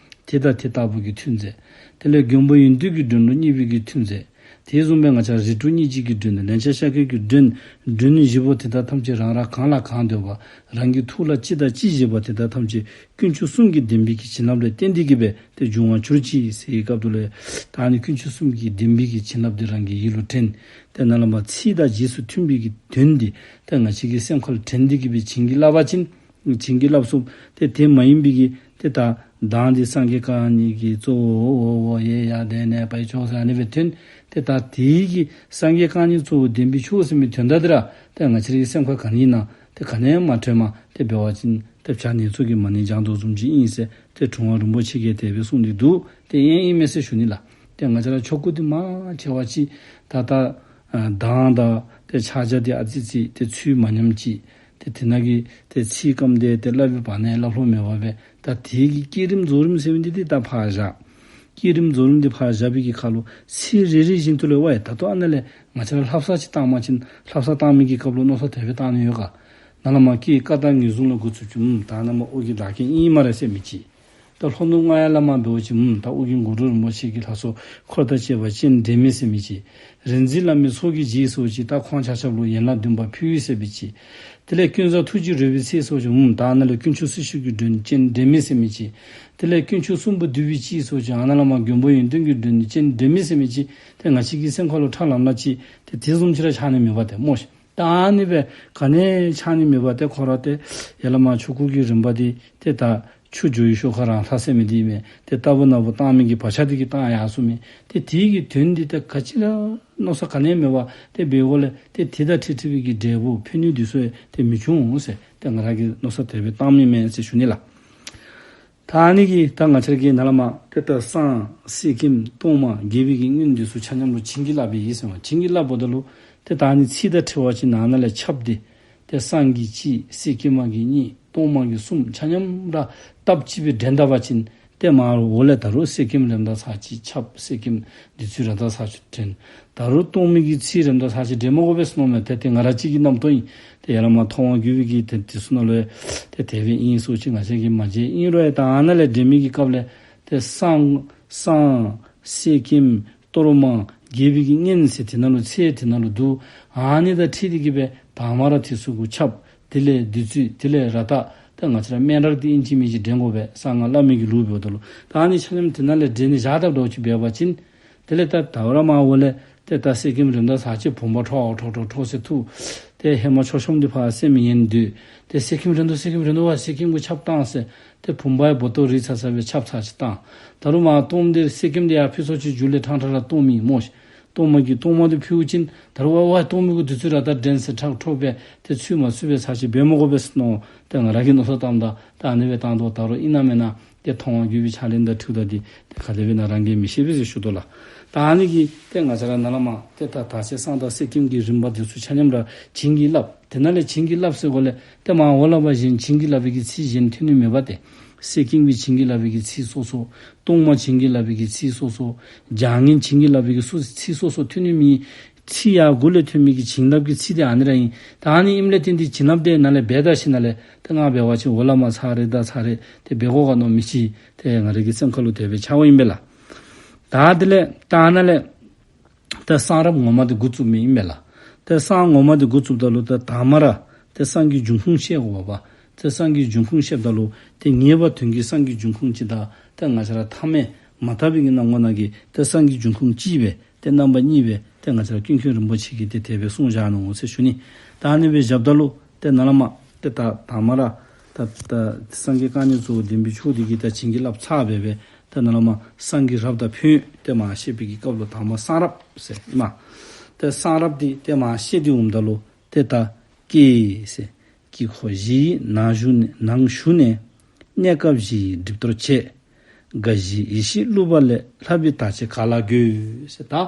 དེ་དང་དེ་ལྟ་བུ་གི་ཐུན་རྫས། དེ་ལས་མགོན་པོ་ཡོན་ཏན་གྱི་མགྲོན་ལུ་མཉེས་པའི་གི་ཐུན་རྫས། དེ་བཟུམ་སྦེ་ང་བཅས་རིགས་དྲུག་སྙིང་རྗེ་གི་མགྲོན་དང་ལན་ཆགས་ཤར་གྱི་མགྲོན། མགྲོན་བཞི་པོ་དེ་དག་ཐམས་ཅད་རང་རང་གང་ལ་གང་འདོད་པ། རང་གི་ཐུགས་ལ་ཅི་དང་ཅི་བཞེད་པ་དེ་དག་ཐམས་ཅད་དཀོན་མཆོག་གསུམ་གྱི་བདེན་པའི་གི་བྱིན་རླབས་ལས་བརྟེན་ཏེ་གིས་སྦེ་ཏེ་འབྱུང་བར་གྱུར་ཅིག་ཟེར་བའི་སྐབས་དེ་ལུ་ད་ཨ་ནི་དཀོན་མཆོག་གསུམ་གྱི་བདེན་པའི་གི་བྱིན་རླབས་འདི་རང་གི་ཡིད་ལུ་དྲན། ཏེ་ནཱ་ལས་མར་ཚིག་དང་རྗེས་སུ་མཐུན་པའི་གི་དོན་འདི་ཏེ་ང་བཅས་ཀྱི་སེམས་ཁར་དྲན་ཏེ་གིས་སྦེ་བྱིན་གྱིས་བརླབས་པ་ཅིན་བྱིན་གྱིས་བརླབས་སོ། ཏེ་དེ་མ་ཡིན་པའི་གི་ཏེ་ད་གདངས་འདི་སངས་རྒྱས་རྐང་གཉིས་ཀྱི་གཙོ་བོ་ཡེ་ཡ་དེ་ནས་ཕའི་མཆོག་ཟེར་ཨ་ནི་སྦེ་ཐོན། ཏེ་ད་དེའི་གི་སངས་རྒྱས་རྐང་གཉིས་གཙོ་བོ་བདེན་པའི་མཆོག་ཟེར་མི་དོན་དག་འདི་ར་ཏེ་ང་བཅས་རའི་སེམས་ཁར་ག་ནི་ཡང་ཏེ་ག་ནི་ཡང་མ་དྲན་པར་ཏེ་འབད་བ་ཅིན་ཏེ་བྱ་ངན་ཚུ་གིས་མ་ཎི་བགྱང་དོ་བཟུམ་ཅིག་ཨིན་ཟེར་ཏེ་དྲུང་པ་རིན་པོ་ཆེ་གིས་དེ་སྦེ་གསུངས་ཏེ་འདུག། ཏེ་ཨིན་ཨིན་མས་ཟེར་ཞུ་ནི་ལགས། ཏེ་ང་བཅས་ར་ཆོ་ག་འདི་མང་ཆེ་བ་ཅིག་ད་ད་ཨ་གདངས་དང་ཏེ་ཕྱག་རྒྱ་འདི་ཨ་ཙི་ཙི་ཏེ་ཚུལ་མ་ཉམས་ཅིག། ཏེ་དེ་ནང་གི་ཏེ་ཚིག་སྐམ་སྟེ་ཏེ་སླབ་པའི་བར་ན་སླབ་ལོང་མེད་པར་སྦེ་ད་དེ་གི་བསྐྱེད་རིམ་རྫོགས་རིམ་ཟེར་མི་འདི་ཏེ་ད་ཕར་བཞག། བསྐྱེད་རིམ་རྫོགས་རིམ་འདི་ཕར་བཞག་པའི་གི་ཁར་ལུ་ཚིག་རེ་རེ་བཞིན་དུ་ལས་ཝའི་ད་ལྟོ་ཨ་ནཱ་ལས་ང་བཅས་ར་ལྷབ་ས་ཅིག་བཏང་པ་ཅིན་ལྷབ་ས་བཏང་མི་གི་སྐབས་ལུ་མནོ་བསམ་དེ་སྦེ་བཏང་ནི་ཡོད་ག། ནཱ་ལས་མར་སྐད་ཀ་དང་ངེས་བཟུང་ལས་འགོ་བཙུགས་ཅི། ཨུམ་ད་ནཱ་མར་ཨོ་རྒྱན་བདག་བསྐྱེད་ཨིན་སྨ་རེ་ཟེར་མི་ཅིག། ད་ལྷོ་ནུབ་རྔ་ཡབ་ལས་མར་འབད་བ་ཅིན་ཨུམ་ད་ཨོ་རྒྱན་གུ་རུ་རིན་པོ་ཆེ་གི་ལྷ་ཚོགས་འཁོར་དང་བཅས་པ་སྤྱན་འདྲེན་མི་ཟེར་མི་ཅིག། རིག་འཛིན་བླ་མའི་ཚོགས་ཀྱིས་རྗེས་སུ་ཅིག་ད་ཁོང་ཆ་ཁྱབ་ལུ་ཡན་ལག་བདུན་པ་ཕུལ་ཟེར་མི་ཅིག། དེ་ལས་ཀུན་བཟང་ཐུགས་རྗེ་རོལ་པའི་ཚལ་སོགས་ཀྱིས་ཨུམ་ད་ནཱ་ལས་དཀོན་མཆོག་སྲི་ཞུ་གི་མགྲོན་སྤྱན་འདྲེན་མི་ཟེར་མི་ཅིག། དེ་ལས་དཀོན་མཆོག་གསུམ་པོ་འདུས་པའི་དཀྱིལ་སོགས་ཀྱིས་ཨ་ནཱ་ལས་མར་མགོན་པོ་ཡོན་ཏན་གྱི་མགྲོན་སྤྱན་འདྲེན་མི་ཟེར་མི་ཅིག། ཏེ་ང་བཅས་ཀྱི་སེམས་ཁར་ལུ་ཁྲ་ལམ་ལམ་ཅིག་ཏེ་དེ་བཟུམ་ཅིག་ར་ཆགས་ནི་མེད་པར་ཏེ་སྨོ་ཤིག། ད་ཨ་ནི་སྦེ་ག་ནི་ཡང་ཆགས་ནི་མེད་པར་ཏེ་ཁོ་ར་ཏེ་ཡར་ལས་མར་ཆོ་ག་གི་རིམ་པ་འདི་ཏེ་ད་ཆུ་འགྱོ་བའི་ཤོག་ཁར་རང་ལྷག་ཟེར་མི་འདི་མས། ཏེ་རྟག་བུ་ནམ་བུ་བཏང་མི་གི་བག་ཆགས་འདི་གིས་བཏང་ཡར་སོང་མི། ཏེ་དེ་གི་དོན་འདི་ཏེ་ག་ཅི་ར་མནོ་བསམ་ག་ནི་ཡང་མེད་པར་ཏེ་འབད་དགོ་ལས་ཏེ་དེ་དང་འཁྲིལ་འཁྲིལ་བའི་གི་འབྲས་བུ་ཕན་ནུས་འདི་ཚུ་ཡང་ཏེ་མི་འབྱུང་ཟེར་ཏེ་ང་ར་གིས་མནོ་བསམ་དེ་སྦེ་བཏང་མི་མས་ཟེར་ཞུ་ནི་ལགས། ད་ཨ་ནི་གིས་ད་ང་བཅས་ཀྱིས་ནཱ་ལས་མར་ཏེ་ད་བསངས་གསེར་སྐྱེམས་གཏོར་མ་རྒྱས་པའི་གི་སྔོན་འདི་ཚུ་ཆ་མཉམ་ལུ་བྱིན་གྱིས་བརླབས་པའི་ཡིད་ཟེར་བ་བྱིན་གྱིས་བརླབས་པ་ད་ལུ་ཏེ་ད་ཨ་ནི་ཚིག་དང་འཁྲིལ་བ་ཅིག་ནང་ན་ལས་ཁྱབ་སྟེ་ཏེ་བསངས་ཀྱི་གཅིག་གསེར་སྐྱེམས་ཀྱི་གཉིས་གཏོར་མ་གི་གསུམ་ཆ་མཉམ་ར་སྟབས་གཅིག་སྦེ་འདྲེན་ད་པ་ཅིན་ ཏེ་མར་འོག་ལས་ད་རུང་གསེར་སྐྱེམས་རེ་མདའ་ཚར་གཅིག་ཆབ། གསེར་སྐྱེམས་བདུད་རྩི་རཀྟ་ཚར་གཅིག་བྲན། ད་རུང་གཏོར་མའི་གི་ཚིག་རེ་མདའ་ཚར་གཅིག་བྲན་མི་དགོ་པས་ཟེར་མནོཝ་མས། ཏེ་ཏེ་ང་ར་གཅིག་གི་རྣམ་རྟོག་ཨིན། ཏེ་ཡར་ལས་མར་མཐོང་བ་བརྒྱུད་པའི་གི་ཏེ་དེ་ཚུ་ནང་ལུ་ཡང་ཏེ་དེ་སྦེ་ཨིན་ཟེར་ཅིག་ང་བཅས་ཀྱིས་མ་མཇལ། ཨིན་རུང་ཡང་ད་ཨ་ནཱ་ལས་འདྲེན་མི་གི་སྐབས་ལས་ཏེ་བསང་བསང་གསེར་སྐྱེམས་གཏོར་མ་རྒྱས་པའི་གི་སྔན་ཟེར་དེ་ནང་ལུ་ཚེ་དེ་ནང་ལུ་འདུག། ཨ་ནི་དང་འཁྲིལ་ཏེ་གི་སྦེ་དང་མ་ར་དེ་ཚུ་གུ་ཆབ། དེ་ལས་བདུད་རྩི། དེ་ལས་རཀྟ། ཏེ་ང་བཅས་ར་སྨན་རཀ་འདི་ཨིན་ཅི་མིན་ཅི་འདྲེན་དགོ་པས། གསང་སྔགས་བླ་མེད་ཀྱི་ལུགས་འབདཝ་ད་ལུ་ད་ཨ་ནི་ཆ་མཉམ་དེ་ནང་ལས་འདྲེན་ནི་བཞག་དཔ་འདྲཝ་ཅིག་འབད་བ་ཅིན། དེ་ལས་ད་ད་རུང་མར་འོག་ལས་ཏེ་ད་གསེར་སྐྱེམས་རེ་མདའ་ཚར་གཅིག་བུམ་པ་ཁྲོག་ཁྲོག་ཁྲོག་ཁྲོག་ཟེར་འཐུ། ཏེ་ཧེ་མ་མཆོད་བཤམས་འདི་ཕར་སེམས་ཡེངས་སྡོད། ཏེ་གསེར་སྐྱེམས་རེ་དོ་གསེར་སྐྱེམས་རེ་དོ་བ་གསེར་སྐྱེམས་གུ་ཆབ་བཏང་ཟེར། ཏེ་བུམ་པ་ཡང་སྦོ་ཏོ་རིལ་ཚར་ཚར་སྦེ་ཆབ་ཚར་གཅིག་བཏང་། ད་རུང་མར་གཏོརམ་འདི་གསེར་སྐྱེམས་འདི་ཡར་ཕུལ་ཚར་གཅིག་མཇུག་ལས་ཕྲང་ཕྲང་ར་གཏོར་མི་སྨོ་ཤིག། གཏོར་མ་གི་གཏོར་མ་འདི་ཕུལཝ་ཅིག་ད་རུང་ཝའི་ཝའི་གཏོར་མའི་གུ་བདུད་རྩི་རཀྟ་འདྲེན་ཟེར་ཁྲག་ཁྲོག་སྦེ་ཏེ་ཚུད་མ་ཚུད་སྦེ་ཚར་གཅིག་འབད་མི་དགོ་པས་ཟེར་མནོ། ཏེ་ང་ར་གིས་མནོ་བསམ་བཏངམ་ད་ད་ཨ་ནི་སྦེ་བཏང་དོ། ད་རུང་ཨིན་ན་མེན་ན་ཏེ་མཐོང་བ་བརྒྱུད་པའི་ཕྱག་ལེན་དང་འཁྲིལཝ་ད་འདི་ཏེ་ག་དེ་སྦེ་ཨིན་ན་རང་གིས་མི་ཤེས་པས་ཟེར་ཞུ་དོ་ལགས། ད་ཨ་ནི་གིས་ཏེ་ང་བཅས་ར་ནཱ་ལས་མར་ཏེ་ད་དར་ཆེན་བསང་དང་གསེར་སྐྱེམས་ཀྱི་རིམ་པ་འདི་ཚུ་ཆ་མཉམ་ར་བྱིན་གྱིས་བརླབས། དེ་ནང་ལས་བྱིན་གྱིས་བརླབས་ཟེར་འགོ་ལས་ཏེ་མར་འོག་ལས་ཕར་གཞན་བྱིན་གྱིས་བརླབས་པའི་གི་ཚིག་གཞན་ཐོན་ནི་མེད་པ་ཏེ། གསེར་སྐྱེམས་ཀྱི་བྱིན་གྱིས་བརླབས་པའི་གི་ཚིག་སོ་སོ། གཏོར་མ་བྱིན་གྱིས་བརླབས་པའི་གི་ཚིག་སོ་སོ། ལྗགས་བསྙེན་བྱིན་གྱིས་བརླབས་པའི་གི་སོ་ཚིག་སོ་སོ་ཐོན་ནི་མེད། ཚིག་ཡར་མགུ་ལས་ཐོན་མི་གི་བྱིན་རླབས་ཀྱི་ཚིག་འདི་ཨ་ནི་ར་ཨིན། ད་ཨ་ནི་ཨིནམ་ལས་བརྟེན་ཏེ་བྱིན་རླབས་འདི་ནཱ་ལས་འབད་ད་ཞིནམ་ལས་ཏེ་ང་འབད་བ་ཅིན་འོག་ལས་མར་ཚར་རེ་དང་ཚར་རེ་ཏེ་འབད་དགོ་ག་མནོ་མི་ཅིག་ཏེ་ང་ར་གི་སེམས་ཁ་ལུ་དེ་སྦེ་འཆརཝ་ཨིན་པས་ལགས། ད་དེ་ལས་ད་ནཱ་ལས་ཏེ་བསང་རབས་ངོ་མ་འདི་འགོ་བཙུགས་མི་ཨིན་མས་ལགས། ཏེ་བསང་ངོ་མ་འདི་འགོ་བཙུགསཔ་ད་ལུ་ཏེ་དང་མ་ར་ཏེ་བསང་གི་འབྱུང་ཁུངས་བཤད་དགོ་པས། ཏེ་བསང་གི་འབྱུང་ཁུངས་བཤདཔ་ད་ལུ་ཏེ་ངེས་པ་དོན་གྱི་བསང་གི་འབྱུང་ཁུངས་གཅིག་དང་ཏེ་ང་བཅས་ར་ཐ་མལ་མ་དག་པའི་གི་སྣང་ངོ་ནང་གི་ཏེ་བསང་གི་འབྱུང་ཁུངས་གཅིག་སྦེ་ཏེ་རྣམ་པ་གཉིས་སྦེ་ཏེ་ང་བཅས་ར་ཀུན་མཁྱེན་རིན་པོ་ཆེ་གིས་ཏེ་དེ་སྦེ་གསུངས་བཞག་ནུག་ཟེར་ཞུ་ནི། ད་ཨ་ནི་སྦེ་བཞགཔ་ད་ལུ་ཏེ་ནཱ་ལས་མར་ཏེ་ད་དང་མ་ར་ད་ད་སངས་རྒྱས་བསྐང་གནས་གཙོ་བོ་བདེན་པའི་མཆོག་འདི་གིས་ད་བྱིན་གྱིས་བརླབས་ཚར་སྦེ་སྦེ་ད་ནཱ་ལས་མར་བསང་གི་རབས་དང་ཕན་ཡོན་ཏེ་མར་བཤད་པའི་གི་སྐབས་ལུ་དང་མ་བསང་རབས་ཟེར་ཨིན་མས། ཏེ་བསང་རབས་འདི་ཏེ་མར་བཤད་དེ་འོངམ་ད་ལུ་ཏེ་ད་ཀྱེ་ཟེར། དཀྱིལ་འཁོར་བཞི་ཡི་ནང་བཞུགས་ནས་ནང་ཞུགས་ནས། གནས་སྐབས་བཞི་ཡི་སྒྲིབ་གཏོར་བྱས། དགའ་བཞིའི་ཡེ་ཤེས་བླུགས་པ་ལས། ལྷག་པའི་དག་བྱེད་ག་ལ་དགོས་ཟེར། ད་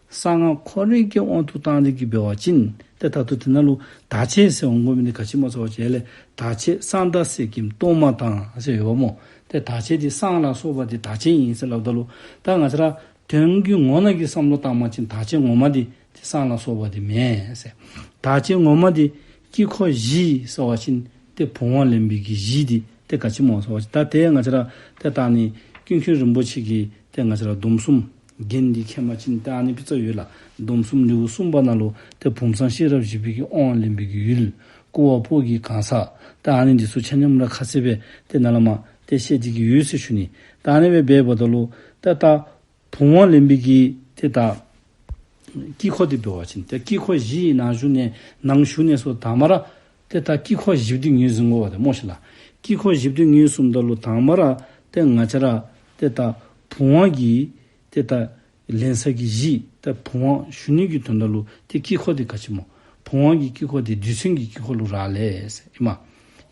གསང་སྔགས་ཁོ་རའི་གི་དབང་དུ་བཏང་སྟེ་གི་འབད་བ་ཅིན་ཏེ་ད་ལྟོ་དེ་ནང་ལུ་དག་བྱེད་ཟེར་འོང་དགོ་མི་འདི་ག་ཅི་སྨོ་ཟེར་བ་ཅིན་ཡར་ལས་དག་བྱེད་བསང་དང་གསེར་སྐྱེམས་གཏོར་མ་དང་ཟེར་ཡོདཔ་སྨོ། ཏེ་དག་བྱེད་འདི་བསང་ལ་སོགས་པ་འདི་དག་བྱེད་ཨིན་ཟེར་སླབ་ད་ལུ་ད་ང་བཅས་ར་དོན་གྱི་ངོ་ནང་གི་བསམ་བློ་བཏང་བ་ཅིན་དག་བྱེད་ངོ་མ་འདི་ཏེ་བསང་ལ་སོགས་པ་འདི་མེན་ཟེར། དག་བྱེད་ངོ་མ་འདི་དཀྱིལ་འཁོར་བཞི་ཟེར་བ་ཅིན་ཏེ་བུམ་དབང་ལེན་པའི་གི་གཞི་འདི་ཏེ་ག་ཅི་སྨོ་ཟེར་བ་ཅིན་ད་ཏེ་ང་བཅས་ར་ཏེ་ད་ཨ་ནི་ཀུན་མཁྱེན་རིན་པོ་ཆེ་གིས་ཏེ་ང་བཅས་ར་སྡོམ་གསུམ་རྒྱན་འདི་མཁྱེན་པ་ཅིན་ཏེ་ཨ་ནི་ཕྱག་ཚོད་ཡོད་ལགས། སྡོམ་གསུམ་ལེའུ་གསུམ་པ་ནང་ལུ་ཏེ་བུམ་བཟང་ཤེས་རབ་བཞི་པའི་གི་དབང་ལེན་པའི་གི་ཡུལ། བསྐུར་བ་པོ་གི་གང་ཟག། ཏེ་ཨ་ནི་འདི་ཚུ་ཆ་མཉམ་ར་ཁ་གསལ་སྦེ་ཏེ་ནཱ་ལས་མར་ཏེ་བཤད་དེ་གི་ཡོད་ཟེར་ཞུ་ནི། ད་ཨ་ནི་སྦེ་འབདཝ་ད་ལུ་ཏེ་ད་བུམ་དབང་ལེན་པའི་གི་ཏེ་ད་དཀྱིལ་འཁོར་འདི་འབད་བ་ཅིན་ཏེ་དཀྱིལ་འཁོར་བཞི་ཡི་ནང་བཞུགས་ནས་ནང་ཞུགས་ནས་ཟེར་དང་མ་ར་ཏེ་ད་དཀྱིལ་འཁོར་བཞི་པོ་འདི་ངོས་འཛིན་དགོཔ་འདི་སྨོ་ཤིག་ལགས། དཀྱིལ་འཁོར་བཞི་པོ་འདི་ངོས་བཟུངམ་ད་ལུ་དང་མ་ར་ཏེ་ང་བཅས་ར་ཏེ་ད་བུམ་དབང་གི་ཏེ་ད་ལེན་ས་གི་གཞི་ད་བུམ་དབང་ཞུ་ནི་གི་དོན་དག་ལུ་ཏེ་དཀྱིལ་འཁོར་འདི་ག་ཅི་སྨོ། བུམ་དབང་གི་དཀྱིལ་འཁོར་འདི་རྡུལ་ཚོན་གྱི་དཀྱིལ་འཁོར་ལུ་རག་ལས་ཟེར་ཨིན་མས།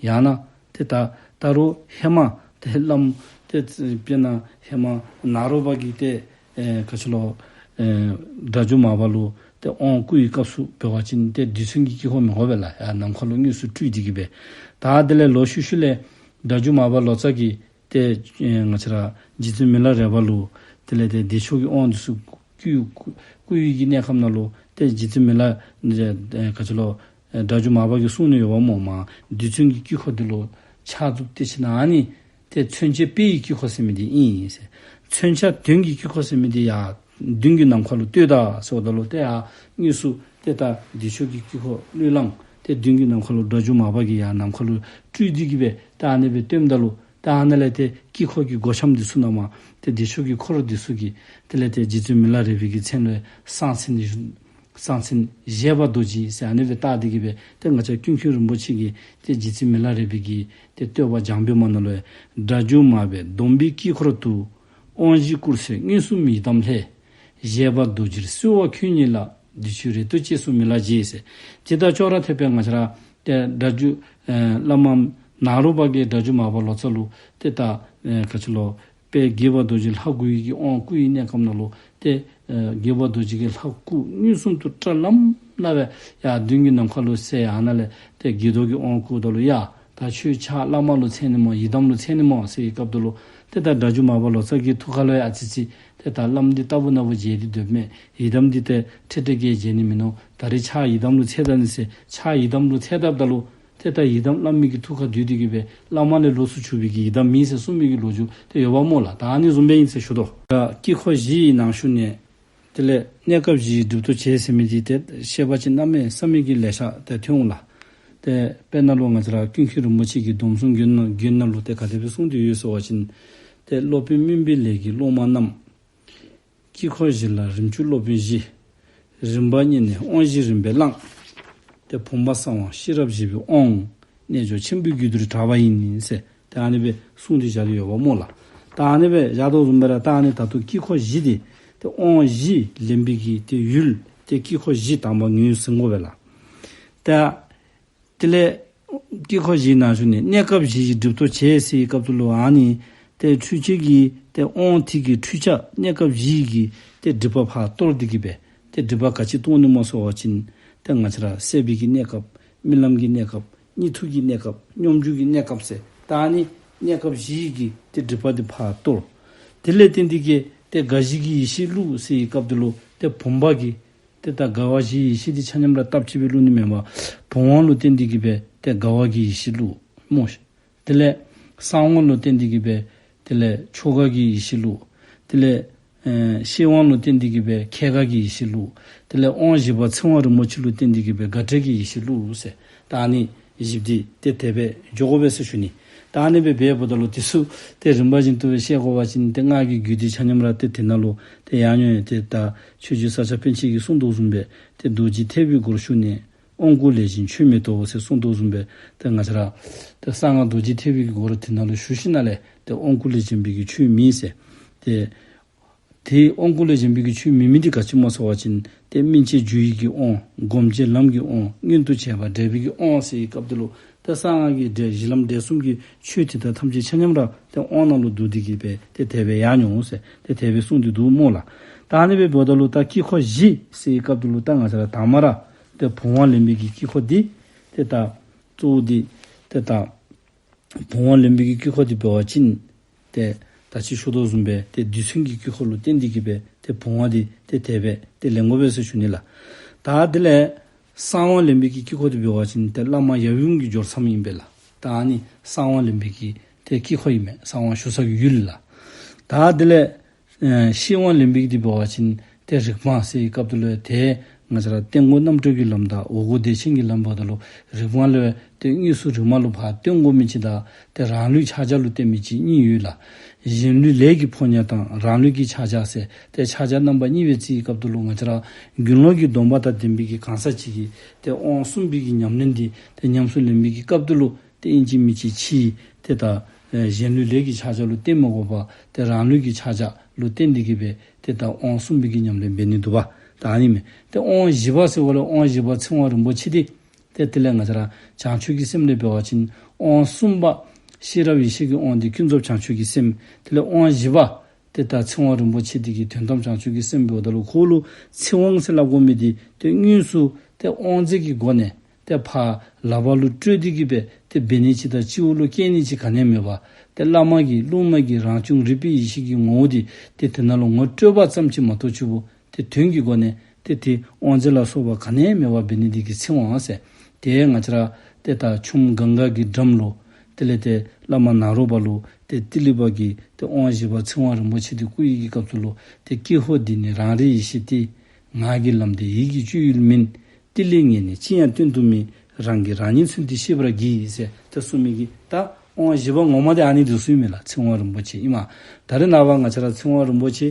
ཡང་ན་ཏེ་ད་ད་རུང་ཧེ་མ་ཏེ་བླམ་ཏེ་དཔེར་ན་ཧེ་མ་ནཱ་རོ་པ་གིས་ཏེ་ཨེ་ག་ཅི་ལོ་ཨེ་སྒྲ་སྒྱུར་མར་པ་ལུ་ཏེ་དབང་བསྐུར་བའི་སྐབས་སུ་འབད་བ་ཅིན་ཏེ་རྡུལ་ཚོན་གྱི་དཀྱིལ་འཁོར་མི་དགོ་པས་ལགས། ཡར་ནམ་མཁའ་ལུ་དངོས་སུ་སྤྲུལ་ཏེ་གི་སྦེ། ད་དེ་ལས་ལོག་ཤུལ་ཤུལ་ལས་སྒྲ་སྒྱུར་མར་པ་ལོ་ཙཱ་གིས་ཏེ་ཨེ་ང་བཅས་ར་རྗེ་བཙུན་མི་ལ་རས་པ་ལུ་དེ་ལས་ཏེ་བདེ་མཆོག་གི་དབང་འདི་ཚུ་བསྐུར་བསྐུར་བའི་གི་གནས་སྐབས་ནང་ལུ་ཏེ་རྗེ་བཙུན་མི་ལ་ཨེ་ག་ཅི་ལོ་ཨེ་སྒྲ་སྒྱུར་མར་པ་གིས་གསུངས་ནི་ཡོདཔ་སྨོ། མར་རྡུལ་ཚོན་གྱི་དཀྱིལ་འཁོར་འདི་ལུ་ཕྱག་མཛུབ་སྟེ་ཞིནམ་ལས་ཨ་ནི་ཏེ་མཚོན་བྱེད་དཔེ་ཡི་དཀྱིལ་འཁོར་ཟེར་མི་འདི་ཨིན་ཟེར། མཚོན་བྱ་དོན་གྱི་དཀྱིལ་འཁོར་ཟེར་མི་འདི་ཡར་མདུན་གྱི་ནམ་མཁའ་ལུ་ལྟོས་ད་ཟེརཝ་ད་ལུ་ཏེ་ཡར་དངོས་སུ་ཏེ་ད་བདེ་མཆོག་གི་དཀྱིལ་འཁོར་བློས་བསླངས་ཏེ་མདུན་གྱི་ནམ་མཁའ་ལུ་སྒྲ་སྒྱུར་མར་པ་གིས་ཡར་ནམ་མཁའ་ལུ་སྤྲུལ་ཏེ་གི་སྦེ་ཏེ་ཨ་ནི་སྦེ་སྟོནམ་ད་ལུ་ཏེ་ཨ་ནཱ་ལས་ཏེ་དཀྱིལ་འཁོར་གྱི་སྒོ་ཁྱམས་འདི་ཚུ་ནང་མར་ཏེ་བདེ་མཆོག་གི་འཁོར་འདི་ཚུ་གིས་དེ་ལས་ཏེ་རྗེ་བཙུན་མི་ལ་རས་པའི་གི་མཚན་ལུ་གསང་མཚན་གསང་མཚན་བཞད་པ་རྡོ་རྗེ་ཟེར་ཨ་ནི་སྦེ་བཏགས་ཏེ་གི་སྦེ་ཏེ་ང་བཅས་ཀུན་མཁྱེན་རིན་པོ་ཆེ་གིས་ཏེ་རྗེ་བཙུན་མི་ལ་རས་པའི་གི་ཏེ་བསྟོད་པ་འཇམ་པའི་དབྱངས་ནང་ལུ་ཡང་སྒྲ་སྒྱུར་མར་པས་སྡོམ་པའི་དཀྱིལ་འཁོར་དུ། དབང་བཞི་བསྐུར་ཚེ་མངོན་སུམ་ཡི་དམ་ལྷས། བཞད་པ་རྡོ་རྗེར་གསོལ་བ་ཁྱོད་ཉིད་ལ། བདེ་མཆོག་རེ་ལྟོས་སྐྱེས་སོ་མི་ལ་རྗེ་ཟེར། དེ་དང་ཅོག་ར་འཐདཔ་སྦེ་ང་བཅས་ར་ཏེ་སྒྲ་སྒྱུར་ཨེ་བླ་མ་ནཱ་རོ་པ་གིས་སྒྲ་སྒྱུར་མར་པ་ལོ་ཙཱ་ལུ་ཏེ་ད་ཨེ་ག་ཅི་ལོ་དཔལ་དགྱེས་པ་རྡོ་རྗེ་ལྷ་དགུ་ཡི་གི་དབང་བསྐུར་བའི་གནས་སྐབས་ནང་ལུ་ཏེ་ཨེ་དགྱེས་པ་རྡོ་རྗེ་གི་ལྷ་སྐུ་མངོན་སུམ་དུ་བཀྲ་ལམ་ལམ་སྦེ་ཡར་མདུན་གྱི་ནམ་མཁའ་ལུ་གསལ། ཡར་ནཱ་ལས་ཏེ་དགྱེས་རྡོར་གྱི་དབང་བསྐུརཝ་ད་ལུ་ཡ་ད་ཁྱོད་ཕྱག་བླ་མ་ལུ་མཚན་ནི་སྨོ་ཡི་དམ་ལུ་མཚན་ནི་སྨོ་ཟེར་བའི་སྐབས་ད་ལུ་ ཏེ་ད་སྒྲ་སྒྱུར་མར་པ་ལོ་ཙཱ་གི་ཐུགས་ཁ་ལུ་ཡང་ཨ་ཙི་ཙི་ཏེ་ད་བླམ་འདི་རྟག་བུ་ན་བུ་མཇལ་ཏེ་སྡོདཔ་མས། ཡི་དམ་འདི་ཏེ་འཕྲལ་འཕྲལ་གྱིས་མཇལ་ནི་མིན་ནུག། ད་རེས་ཕྱག་ཡི་དམ་ལུ་འཚལ་ད་ནི་ཟེར་ཕྱག་ཡི་དམ་ལུ་འཚལ་དཔ་ད་ལུ་ཏེ་ད་ཡི་དམ་བླ་མའི་གི་ཐུགས་ཁར་འདུས་ཏེ་གི་སྦེ་བླ་མ་ལས་ལོགས་སུ་གྱུར་པའི་གི་ཡི་དམ་མེད་ཟེར་གསུངས་མི་གི་ལོ་རྒྱུས་ཏེ་ཡོདཔ་སྨོ་ལགས། ད་ཨ་ནི་བཟུམ་སྦེ་ཨིན་ཟེར་ཞུ་དོ། ད་དཀྱིལ་འཁོར་བཞི་ཡི་ནང་ཞུགས་ནས། དེ་ལས་གནས་སྐབས་བཞི་ཡི་སྒྲིབ་གཏོར་བྱེད་ཟེར་མི་འདི་ཏེ་བཤད་པ་ཅིན་གནམ་མེད་ས་མེད་ཀྱི་ལེ་ཤ་ཏེ་ཐོན་འོང་ལགས། ཏེ་དཔེར་ན་ལུ་ང་བཅས་ར་ཀུན་མཁྱེན་རིན་པོ་ཆེ་གི་སྡོམ་གསུམ་རྒྱན་ནང་རྒྱན་ནང་ལུ་ཏེ་ག་དེ་སྦེ་གསུངས་ཏེ་ཡོད་ཟེར་བ་ཅིན་ཏེ་སློབ་དཔོན་སྨིན་པའི་ལས་ཀྱི་སློབ་མ་རྣམས། དཀྱིལ་འཁོར་བཞི་ལ་རིམ་བཅུག་སློབ་དཔོན་བཞི། རིམ་པ་གཉིས་ནས་དབང་བཞི་རིམ་པས་བླངས། ཏེ་བུམ་པ་གསང་བ་ཤེས་རབ་བཞི་པའི་དབང་། རྣལ་འབྱོར་ཆེན་པོའི་རྒྱུད་དུ་གྲགས་པ་ཡིན་ཟེར། ཏེ་ཨ་ནི་སྦེ་གསུངས་ཏེ་བཞག་སྟེ་ཡོདཔ་སྨོ་ལགས། ད་ཨ་ནི་སྦེ་བཞག་དོ་བཟུམ་སྦེ་ར་ད་ཨ་ནི་ད་ལྟོ་དཀྱིལ་འཁོར་བཞི་འདི་ཏེ་དབང་བཞི་ལེན་པའི་གི་ཏེ་ཡུལ་ཏེ་དཀྱིལ་འཁོར་བཞི་དང་པ་ངོས་ཟིན་དགོ་པས་ལགས། ཏེ་དེ་ལས་དཀྱིལ་འཁོར་བཞིའི་ནང་ཞུགས་ནས་གནས་སྐབས་བཞི་ཡི་སྒྲིབ་གཏོར་བྱེད་ཟེར་བའི་སྐབས་སུ་ལུ་ཨ་ནི་ཏེ་འཕྲུལ་ཆས་ཀྱི་ཏེ་དབང་ཐིག་གི་འཕྲུལ་ཆས་གནས་སྐབས་བཞི་གི་ཏེ་སྒྲིབ་པ་ཕར་གཏོར་ཏེ་གི་སྦེ་ཏེ་སྒྲིབ་པ་ག་ཅི་གཏོར་ནི་སྨོ་ཟེར་བ་ཅིན་ཏེ་ང་བཅས་ར་སད་པའི་གི་གནས་སྐབས་རྨི་ལམ་གྱི་གནས་སྐབས་གཉིད་འཐུག་གི་གནས་སྐབས་སྙོམས་འཇུག་གི་གནས་སྐབས་ཟེར་ད་ཨ་ནི་གནས་སྐབས་བཞི་གི་ཏེ་སྒྲིབ་པ་འདི་ཕར་གཏོར། དེ་ལས་བརྟེན་ཏེ་གི་ཏེ་དགའ་བཞི་གི་ཡེ་ཤེས་བླུགས་ཟེར་བའི་སྐབས་སུ་ལུ་ཏེ་བུམ་པ་གི་ཏེ་ད་དགའ་བ་བཞིའི་ཡེ་ཤེས་འདི་ཆ་མཉམ་ར་སྟབས་གཅིག་སྦེ་བླུག་ནི་མེན་པར་བུམ་དབང་ལུ་བརྟེན་ཏེ་གི་སྦེ་ཏེ་དགའ་བ་གི་ཡེ་ཤེས་བླུག་སྨོ་ཤིག། དེ་ལས་གསང་དབང་ལུ་བརྟེན་ཏེ་གི་སྦེ་དེ་ལས་མཆོག་དགའ་གི་ཡེ་ཤེས་བླུག། དེ་ལས་ཨེ་ཤེར་དབང་ལུ་བརྟེན་ཏེ་གི་སྦེ་ཁྱད་དགའ་གི་ཡེ་ཤེས་བླུག། དེ་ལས་དབང་བཞི་པ་ཚེ་དབང་རིན་པོ་ཆེ་ལུ་བརྟེན་ཏེ་གི་སྦེ་དགའ་བྲལ་གྱི་ཡེ་ཤེས་བླུག་ཟེར། ད་ཨ་ནི་བཞི་འདི་ཏེ་དེ་སྦེ་འགྱོ་དགོ་པས་ཟེར་ཞུ་ནི། ད་ཨ་ནི་སྦེ་འབདཝ་ད་ལུ་དེ་ཚུ་ཏེ་རིམ་པ་བཞིན་དུ་སྦེ་བཤད་དགོ་པ་ཅིན་ཏེ་སྔགས་ཀྱི་རྒྱུད་སྡེ་ཆ་མཉམ་ར་ཏེ་དེ་ནང་ལུ་ཏེ་ཡང་ཡང་ཏེ་ད་ཆོས་རྗེ་ས་སྐྱ་པཎ་ཆེན་གྱིས་གསུངས་དོ་བཟུམ་སྦེ་ཏེ་རྡོ་རྗེ་ཐེག་པའི་སྒོར་ཞུགས་ནས་དབང་བསྐུར་ལས་གཞན་ཆོས་མེད་དོ་ཟེར་གསུངས་དོ་བཟུམ་སྦེ་ཏེ་ང་བཅས་ར་ཏེ་གསང་སྔགས་རྡོ་རྗེ་ཐེག་པའི་གི་སྒོར་དེ་ནང་ལུ་ཞུགས་ཞིནམ་ལས་ཏེ་དབང་བསྐུར་ལས་གཞན་པའི་གི་ཆོས་མེད་ཟེར། ཏེ་ཏེ་དབང་བསྐུར་ལས་གཞན་པའི་གི་ཆོས་མེད་མི་འདི་ག་ཅི་སྨོ་ཟེར་བ་ཅིན་ཏེ་སྨིན་བྱེད་རྒྱུ་ཡི་གི་དབང་སྒོམ་བྱེད་ལམ་གྱི་དབང་མངོན་དུ་བྱས་པ་འབྲས་བུའི་གི་དབང་ཟེར་བའི་སྐབས་དེ་ལུ་ཏེ་གསང་སྔགས་ཀྱི་འབྲས་གཞི་ལམ་འབྲས་གསུམ་གྱི་ཆོས་དེ་དག་ཐམས་ཅད་ཆ་མཉམ་ར་ཏེ་དབང་ནང་ལུ་བསྡུ་སྟེ་གི་སྦེ་ཏེ་དེ་སྦེ་ཡར་འགྱོ་འོང་ཟེར་ཏེ་དེ་སྦེ་གསུངས་ཏེ་འདུག་སྨོ་ལགས། ད་ཨ་ནི་སྦེ་འབདཝ་ད་ལུ་ད་དཀྱིལ་འཁོར་བཞི་ཟེར་བའི་སྐབས་དེ་ལུ་ད་ང་བཅས་ར་དང་པ་ར་ཏེ་བུམ་དབང་ལེན་པའི་གི་དཀྱིལ་འཁོར་འདི་ཏེ་ད་གཙོ་བོ་འདི་ཏེ་ད་བུམ་དབང་ལེན་པའི་གི་དཀྱིལ་འཁོར་འདི་འབད་བ་ཅིན་ཏེ་ད་ཅི་ཞུ་དོ་བཟུམ་སྦེ་ཏེ་རྡུལ་ཚོན་གྱི་དཀྱིལ་འཁོར་ལུ་བརྟེན་ཏེ་གི་སྦེ་ཏེ་བུམ་དབང་འདི་ཏེ་དེ་སྦེ་ཏེ་ལེན་དགོ་པས་ཟེར་ཞུ་ནི་ལགས། ད་དེ་ལས་གསང་དབང་ལེན་པའི་གི་དཀྱིལ་འཁོར་འདི་འབད་བ་ཅིན་ཏེ་བླ་མ་ཡབ་ཡུམ་གྱི་སྦྱོར་མཚམས་ཨིན་པས་ལགས། ད་ཨ་ནི་གསང་དབང་ལེན་པའི་གི་ཏེ་དཀྱིལ་འཁོར་ཨིན་མས། གསང་དབང་ཞུ་ས་གི་ཡུལ་ལགས། ད་དེ་ལས་ཨེ་ཤེར་དབང་ལེན་པའི་གི་འདི་འབད་བ་ཅིན་ཏེ་རིག་སྤངས་ཟེར་བའི་སྐབས་དེ་ལུ་ཏེ་ང་བཅས་ར་སྟེང་སྒོ་རྣམ་གྲོལ་གྱི་ལམ་དང་འོག་སྒོ་བདེ་ཆེན་གྱི་ལམ་འབདཝ་ད་ལུ་རིག་སྤངས་ལུ་ཏེ་དངོས་སུ་རིག་མ་ལུ་ཕར་སྟོན་དགོ་མི་ཅིག་དང་ཏེ་རང་ལུས་ཕྱག་རྒྱ་ལུ་བརྟེན་མི་ཅིག་གཉིས་ཡོད་ལགས། གཞན་ལུས་ལས་ཀྱི་ཕོ་ཉ་དང་རང་ལུས་ཀྱི་ཕྱག་རྒྱ་ཟེར་ཏེ་ཕྱག་རྒྱ་རྣམ་པ་གཉིས་སྦེ་བརྩི་བའི་སྐབས་དེ་ལུ་ང་བཅས་ར་དགེ་སློང་གི་སྡོམ་པ་དང་ལྡན་པའི་གི་གང་ཟག་ཅིག་གིས་ཏེ་དབང་གསུམ་པའི་གི་ཉམས་ལེན་འདི་ཏེ་ཉམས་སུ་ལེན་པའི་གི་སྐབས་དེ་ལུ་ཏེ་ཨིན་ཅི་མིན་ཅི་ཕྱི་ཏེ་ད་ཨེ་གཞན་ལུས་ལས་ཀྱི་ཕྱག་རྒྱ་ལུ་བརྟེན་མི་དགོ་པར་ཏེ་རང་ལུས་ཀྱི་ཕྱག་རྒྱ་ལུ་བརྟེན་ཏེ་གི་སྦེ་ཏེ་ད་དབང་གསུམ་པའི་གི་ཉམས་ལེན་འབད་ནི་འདུག་པ། ད་ཨ་ནི་མས། ཏེ་དབང་བཞི་པ་ཟེརཝ་ལས་དབང་བཞི་པ་ཚེ་དབང་རིན་པོ་ཆེ་འདི་ཏེ་དེ་ལས་ང་བཅས་ར་བྱང་ཆུབ་ཀྱི་སེམས་ལས་འབད་བ་ཅིན་དབང་གསུམ་པ་ཤེས་རབ་ཡེ་ཤེས་ཀྱི་དབང་འདི་ཀུན་རྫོབ་བྱང་ཆུབ་ཀྱི་སེམས། དེ་ལས་དབང་བཞི་པ་ཏེ་ད་ཚེ་དབང་རིན་པོ་ཆེ་འདི་གིས་དོན་དམ་བྱང་ཆུབ་ཀྱི་སེམས་འབདཝ་ད་ལུ་ཁོ་ལུ་ཚེ་དབང་ཟེར་སླབ་དགོ་མི་འདི་ཏེ་དངོས་སུ་ཏེ་དབང་རྫས་ཀྱི་སྒོ་ནས་ཏེ་ཕར་ལག་པ་ལུ་སྤྲོད་དེ་གི་སྦེ་ཏེ་འབད་ནི་ཅིག་དང་སྤྱི་བོ་ལུ་བཀལ་ནི་ཅིག་ག་ནི་ཡང་མེད་པར་ཏེ་བླ་མ་གིས་སློབ་མ་གིས་རང་བྱུང་རིག་པའི་ཡེ་ཤེས་ཀྱི་ངོ་བོ་འདི་ཏེ་དེ་ནང་ལུ་ངོ་སྤྲོད་པ་ཙམ་ཅིག་མ་གཏོགས་ཅིག་པོ་ཏེ་དོན་གྱི་སྒོ་ནས་ཏེ་ཏེ་དབང་རྫས་ལ་སོགས་པ་ག་ནི་ཡང་མེད་པར་འབད་ནི་འདི་གིས་ཚེ་དབང་ཟེར། ཏེ་ང་བཅས་ར་ཏེ་ད་ཆུ་མོ་གངྒཱ་གི་འགྲམ་ལུ་དེ་ལས་ཏེ་བླ་མ་ནཱ་རོ་པ་ལུ་ཏེ་ཏི་ལི་པ་གིས་ཏེ་དབང་བཞི་པ་ཚེ་དབང་རིན་པོ་ཆེ་འདི་བསྐུར་བའི་གི་སྐབས་སུ་ལུ་ཏེ་ཀྱེ་ཧོ་འདི་ནི་རང་རིག་ཡེ་ཤེས་ཏེ། ངག་གི་ལམ་འདི་ཡིད་ཀྱི་སྤྱོད་ཡུལ་མིན། ཏི་ལི་ངས་ནི་ཅི་ཡང་སྟོན་དུ་མེད། རང་གིས་རང་ཉིད་མཚོན་ཏེ་ཤེས་པར་གྱིས་ཟེར་ཏེ་གསུངས་མི་གི་ད་དབང་བཞི་པ་ངོ་མ་འདི་ཨ་ནི་འདི་ཚུ་ཨིན་མས་ལགས། ཚེ་དབང་རིན་པོ་ཆེ་ཨིན་མས། ད་རེས་ནངས་པ་ང་བཅས་ར་ཚེ་དབང་རིན་པོ་ཆེ་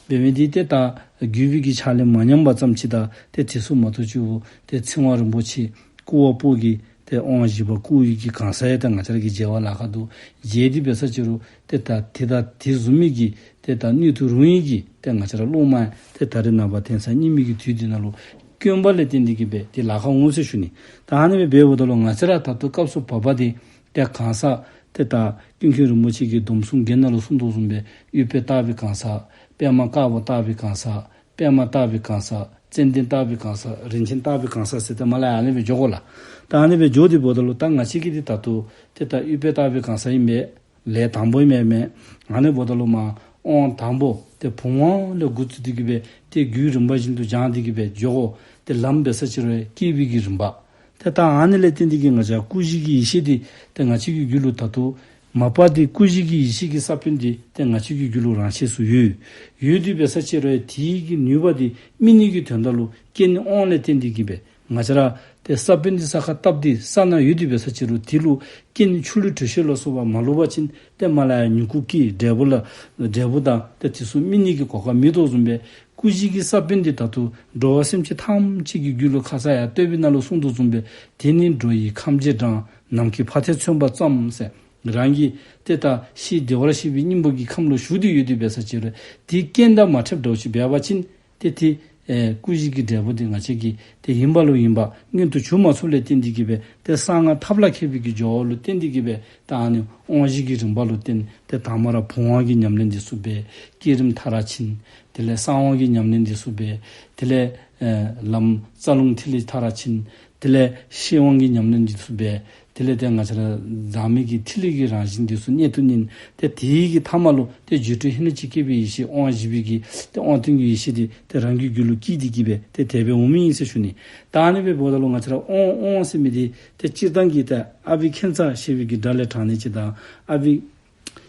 འབད་མི་འདི་ཏེ་ད་བརྒྱུད་པའི་གི་ཕྱག་ལེན་མ་ཉམས་པ་ཙམ་ཅིག་དང་ཏེ་དེ་ཚུ་མ་གཏོགས་ཅིག་པོ་ཏེ་ཚེ་དབང་རིན་པོ་ཆེ་བསྐུར་བ་པོ་གིས་ཏེ་དབང་བཞི་པ་བསྐུར་བའི་གི་གང་ཟག་ཡང་ད་ང་བཅས་ར་གིས་མཇལ་བར་ལཱ་ཁག་འདུག། མཇལ་ཏེ་འབད་ས་ཅིག་རུང་ཏེ་ད་དེ་དང་དེ་བཟུམ་མའི་གི་ཏེ་ད་སྣོད་དུ་རུང་བའི་གི་ཏེ་ང་བཅས་ར་སློབ་མ་ཡང་ཏེ་ད་རེས་ནངས་པ་དེང་སང་སྙིགས་མའི་གི་དུས་འདི་ནང་ལུ་དཀོན་པ་ལས་བརྟེན་ཏེ་གི་སྦེ་ཏེ་ལཱ་ཁག་འོང་ཟེར་ཞུ་ནི། ད་ཨ་ནི་སྦེ་འབདཝ་ད་ལུ་ང་བཅས་ར་ད་ལྟོ་སྐབས་སུ་བབ་པ་འདི་ཏེ་གང་ཟག་ཏེ་ད་ཀུན་མཁྱེན་རིན་པོ་ཆེ་གི་སྡོམ་གསུམ་རྒྱན་ནང་ལུ་གསུངས་དོ་བཟུམ་སྦེ་ཨུཏྤལ་བཏགས་པའི་གང་ཟག། པདྨ་དཀར་པོ་བཏགས་པའི་གང་ཟག། པདྨ་བཏགས་པའི་གང་ཟག། ཙནྡན་བཏགས་པའི་གང་ཟག། རིན་ཆེན་བཏགས་པའི་གང་ཟག་ཟེར་ཏེ་མར་ལས་ཨ་ནི་སྦེ་འགྱོ་དགོ་ལགས། ད་ཨ་ནི་སྦེ་འགྱོ་སྟེ་འབདཝ་ད་ལུ་ད་ང་བཅས་ཀྱི་འདི་ད་ལྟོ་ཏེ་ད་ཨུཏྤལ་བཏགས་པའི་གང་ཟག་ཨིན་པས། ལས་དང་པོ་ཨིན་མས་མས། ཨ་ནི་འབདཝ་ད་ལུ་མར་དབང་དང་པོ་ཏེ་བུམ་དབང་ལས་འགོ་བཙུགས་ཏེ་གི་སྦེ་ཏེ་རྒྱུད་རིམ་པ་བཞིན་དུ་སྦྱང་སྟེ་གི་སྦེ་འགྱོ་དགོ། ཏེ་ལམ་འབད་ས་ཅིག་རུང་བསྐྱེད་པའི་གི་རིམ་པ། ཏེ་ད་ཨ་ནི་ལས་བརྟེན་ཏེ་གི་ང་བཅས་སྐུ་བཞི་གི་ཡེ་ཤེས་འདི་ཏེ་ང་བཅས་ཀྱི་རྒྱུད་ལུ་ད་ལྟོ་མ་པ་འདི་སྐུ་བཞི་གི་ཡེ་ཤེས་ཀྱི་ས་བོན་འདི་ཏེ་ང་བཅས་ཀྱི་རྒྱུད་ལུ་རང་ཆས་སུ་ཡོད། ཡོད་དེ་འབད་ས་ཅིག་རུང་དེའི་གི་ནུས་པ་འདི་སྨིན་ནི་གི་དོན་དག་ལུ་རྐྱེན་དབང་ལས་བརྟེན་ཏེ་གི་སྦེ་ང་བཅས་ར་ཏེ་ས་བོན་འདི་ས་ཁར་བཏབ་སྟེ་ས་ནང་ཡོད་དེ་འབད་ས་ཅིག་རུང་དེ་ལུ་རྐྱེན་ཆུ་ལུད་དྲོད་གཤེར་ལ་སོགས་པ་མ་བླུགས་པ་ཅིན་ཏེ་མར་ལས་ཡར་མྱུ་གུ་སྐྱེ། འབྲས་བུ་ལ་འབྲས་བུ་དང་ཏེ་དེ་ཚུ་སྨིན་ནི་གི་གོ་སྐབས་མེད་དོ་བཟུམ་སྦེ་སྐུ་བཞི་གི་ས་བོན་འདི་ད་ལྟོ་འགྲོ་བ་སེམས་ཅན་ཐམས་ཅད་ཀྱི་རྒྱུད་ལུ་ཁ་ཙ་ཡར་བསྟོད་པའི་ནང་ལུ་གསུངས་དོ་བཟུམ་སྦེ་དེ་ནི་འགྲོ་ཡི་ཁམས་རྗེས་འབྲང་། ནམ་མཁའི་ཕ་མཐས་མཚོན་པ་ཙམ་ཟེར། རང་གི་ཏེ་ད་ཤི་བདེ་བར་གཤེགས་པའི་སྙིང་པོ་གི་ཁམས་ལུ་ཞུགས་ཏེ་ཡོད་དེ་འབད་ས་ཅིག་རུང་དེ་རྐྱེན་དང་མ་འཕྲདཔ་འདྲཝ་ཅིག་འབད་བ་ཅིན་ཏེ་དེ་ཨེ་སྐུ་བཞི་གི་འབྲས་བུ་འདི་ང་བཅས་ཀྱིས་ཏེ་ཡིན་པ་ལུ་ཡིན་པ་མངོན་དུ་གྱུར་མ་ཚུགསཔ་ལས་བརྟེན་ཏེ་གི་སྦེ་ཏེ་གསང་སྔགས་ཐབས་ལ་མཁས་པའི་གི་སྦྱོར་བ་ལུ་བརྟེན་ཏེ་གི་སྦེ་ད་ཨ་ནི་དབང་བཞི་གི་རིམ་པ་ལུ་བརྟེན་ཏེ་དང་པ་ར་བུམ་དབང་གི་ཉམས་ལེན་འདི་ཚུ་འབད། བསྐྱེད་རིམ་མཐར་ཕྱིན། དེ་ལས་གསང་དབང་གི་ཉམས་ལེན་འདི་ཚུ་འབད། དེ་ལས་ཨེ་ལམ་རྩ་རླུང་ཐིག་ལེ་མཐར་ཕྱིན། དེ་ལས་ཤེར་དབང་གི་ཉམས་ལེན་འདི་ཚུ་འབད། དེ་ལས་ཏེ་ང་བཅས་ར་ཟག་མེད་ཀྱི་ཐིག་ལེ་གི་རང་བཞིན་འདི་ཚུ་གནད་དུ་བསྣུན། ཏེ་དེའི་གི་མཐའ་མ་ལུ་ཏེ་སྦྱོར་སྒྲོལ་ཧེ་ནུ་ཅི་སྐྱེས་པའི་ཡེ་ཤེས་དབང་བཞི་པའི་གི་ཏེ་དབང་དོན་གྱི་ཡེ་ཤེས་འདི་ཏེ་རང་གི་རྒྱུད་ལུ་སྐྱེས་ཏེ་གི་སྦེ་ཏེ་དེ་སྦེ་འོང་མི་ཨིན་ཟེར་ཞུ་ནི། ད་ཨ་ནི་སྦེ་འབདཝ་ད་ལུ་ང་བཅས་ར་དབང་དབང་ཟེར་མི་འདི་ཏེ་སྤྱིར་བཏང་གི་ཏེ་ཨ་བྷི་ཥིཉྩ་ཞེས་པའི་གི་སྒྲ་ལས་དྲངས་ནི་ཅིག་དང་ཨ་བྷི་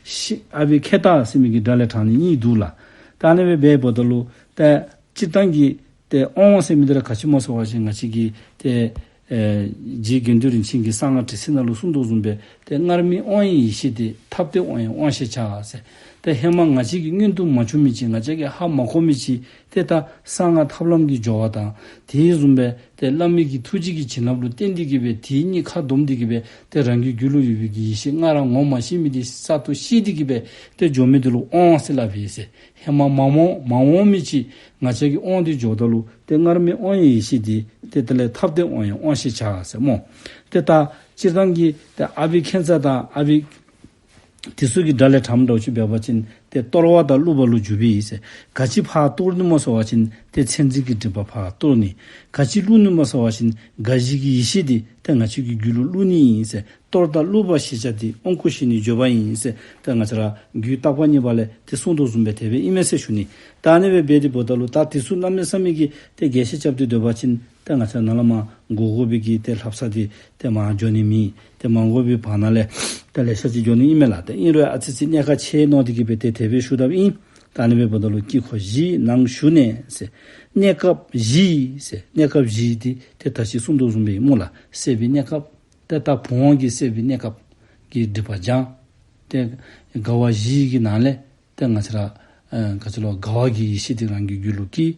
ཤི་ཨ་བྷི་ཥིཉྩ་ཟེར་མི་གི་སྒྲ་ལས་དྲངས་ནི་གཉིས་འདུག་ལགས། ད་ཨ་ནི་སྦེ་འབདཝ་ད་ལུ་ཏེ་སྤྱིར་བཏང་གི་ཏེ་དབང་ཟེར་མི་འདི་ར་ག་ཅི་སྨོ་ཟེར་བ་ཅིན་ང་བཅས་ཀྱི་ཏེ་ཨེ་རྗེ་དགེ་འདུན་རིན་ཆེན་གྱིས་གསང་སྔགས་དྲི་ཟའི་ནང་ལུ་གསུངས་དོ་བཟུམ་སྦེ་ཏེ་སྔར་མེད་དབང་ཡི་ཡེ་ཤེས་འདི། ཐབས་མཐའི་དབང་ཡང་དབང་ཞེས་བྱ་ཟེར། ཏེ་ཧེ་མ་ང་བཅས་ཀྱིས་མངོན་དུ་མ་གྱུར་མི་ཅིག་ང་བཅས་ཀྱིས་ཧ་མ་གོ་མི་ཅིག་ཏེ་ད་གསང་སྔགས་ཐབས་ལམ་གྱི་སྦྱོར་བ་དང་དེ་བཟུམ་སྦེ་ཏེ་བླ་མའི་གི་ཐུགས་རྗེ་གི་བྱིན་རླབས་ལུ་བརྟེན་ཏེ་གི་སྦེ་དེ་གཉིས་ཁ་བསྡོམས་ཏེ་གི་སྦེ་ཏེ་རང་གི་རྒྱུད་ལུ་ཡོད་པའི་གི་ཡེ་ཤེས་སྔར་ངོ་མ་ཤེས་མི་འདི་གསར་དུ་ཤེས་ཏེ་གི་སྦེ་ཏེ་འགྱོ་མི་འདི་ལུ་དབང་ཟེར་སླབ་ཨིན་ཟེར། ཧེ་མ་མ་འོང་མ་འོང་མི་ཅིག་ང་བཅས་ཀྱིས་དབང་འདི་འགྱོཝ་ད་ལུ་ཏེ་སྔར་མེད་དབང་ཡི་ཡེ་ཤེས་འདི་ཏེ་དེ་ལས་ཐབས་མཐའི་དབང་ཡང་དབང་ཞེས་བྱ་ཟེར་སྨོ། ཏེ་ད་སྤྱིར་བཏང་གི་ཏེ་ཨ་བྷི་ཥིཉྩ་དང་ཨ་བྷི་དེ་ཚུ་གི་སྒྲ་ལས་དྲངམ་འདྲཝ་ཅིག་འབད་བ་ཅིན་ཏེ་གཏོར་བ་དང་བླུག་པ་ལུ་འཇུག་པའི་ཨིན་ཟེར། ག་ཅི་ཕར་གཏོར་ནི་སྨོ་ཟེར་བ་ཅིན་ཏེ་མཚན་འཛིན་གྱི་སྒྲིབ་པ་ཕར་གཏོར་ནི། ག་ཅི་བླུག་ནི་སྨོ་ཟེར་བ་ཅིན་དགའ་བཞི་གི་ཡེ་ཤེས་འདི་ཏེ་ང་བཅས་ཀྱི་རྒྱུད་ལུ་བླུག་ནི་ཨིན་ཟེར། གཏོར་དང་བླུག་པ་ཞེས་བྱ་སྟེ། དབང་བསྐུར་ཞེས་ནི་བརྗོད་པ་ཡིན་ཟེར། ཏེ་ང་བཅས་ར་རྒྱུད་བརྟག་པ་གཉིས་པ་ལས་ཏེ་གསུངས་དོ་བཟུམ་སྦེ་དེ་སྦེ་ཨིན་མས་ཟེར་ཞུ་ནི། ད་ཨ་ནི་སྦེ་འབད་དེ་འབདཝ་ད་ལུ་ད་དེ་ཚུ་གནམ་མེད་ས་མེད་ཀྱི་ཏེ་རྒྱས་བཤད་རྐྱབ་སྟེ་སྡོད་པ་ཅིན་ཏེ་ང་བཅས་ནཱ་ལས་མར་འགོར་འགོར་བའི་གི་ཏེ་ལྷབ་ས་འདི་ཏེ་མར་འགྱོ་ནི་མེད། ཏེ་མ་འགོར་བའི་བར་ན་ལས་ཏེ་ལེ་ཤ་ཅིག་འགྱོ་ནི་ཨིན་མས་ལགས། ཏེ་ཨིན་རུང་ཨ་ཙི་ཙི་གནད་ཁག་ཆེ་མནོ་སྟེ་གི་སྦེ་ཏེ་དེ་སྦེ་ཞུ་དོཝ་ཨིན། ད་ཨ་ནི་སྦེ་འབདཝ་ད་ལུ་དཀྱིལ་འཁོར་བཞིའི་ནང་ཞུགས་ནས་ཟེར། གནས་སྐབས་བཞི་ཟེར། གནས་སྐབས་བཞི་འདི་ཏེ་ད་ཅི་གསུངས་དོ་བཟུམ་སྦེ་སྨོ་ལགས། སད་པའི་གནས་སྐབས། ཏེ་ད་བུམ་དབང་གིས་སད་པའི་གནས་སྐབས་ཀྱི་སྒྲིབ་པ་སྦྱང་། ཏེ་དགའ་བ་བཞི་གི་ནང་ལས་ཏེ་ང་བཅས་ར་ཨེ་ག་ཅི་ལོ་དགའ་བ་གི་ཡེ་ཤེས་འདི་རང་གི་རྒྱུད་ལུ་སྐྱེ།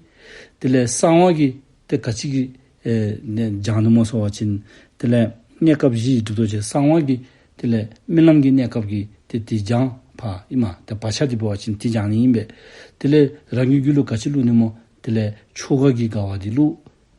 དེ་ལས་གསང་བ་གིས་ཏེ་ག་ཅི་གིས་ཨེ་ནི་སྦྱང་ནི་སྨོ་ཟེར་བ་ཅིན་དེ་ལས་གནས་སྐབས་བཞི་སྒྲིབ་གཏོར་བྱས། གསང་བ་གིས་དེ་ལས་རྨི་ལམ་གྱི་གནས་སྐབས་ཀྱི་ཏེ་དེ་སྦྱང་ཕར་ཨིན་མས། ཏེ་བག་ཆགས་འདི་འབད་བ་ཅིན་དེ་སྦྱང་ནི་ཨིན་པས། དེ་ལས་རང་གི་རྒྱུད་ལུ་ག་ཅི་བླུག་ནི་སྨོ། དེ་ལས་ཆོ་ག་གི་དགའ་བ་འདི་བླུག།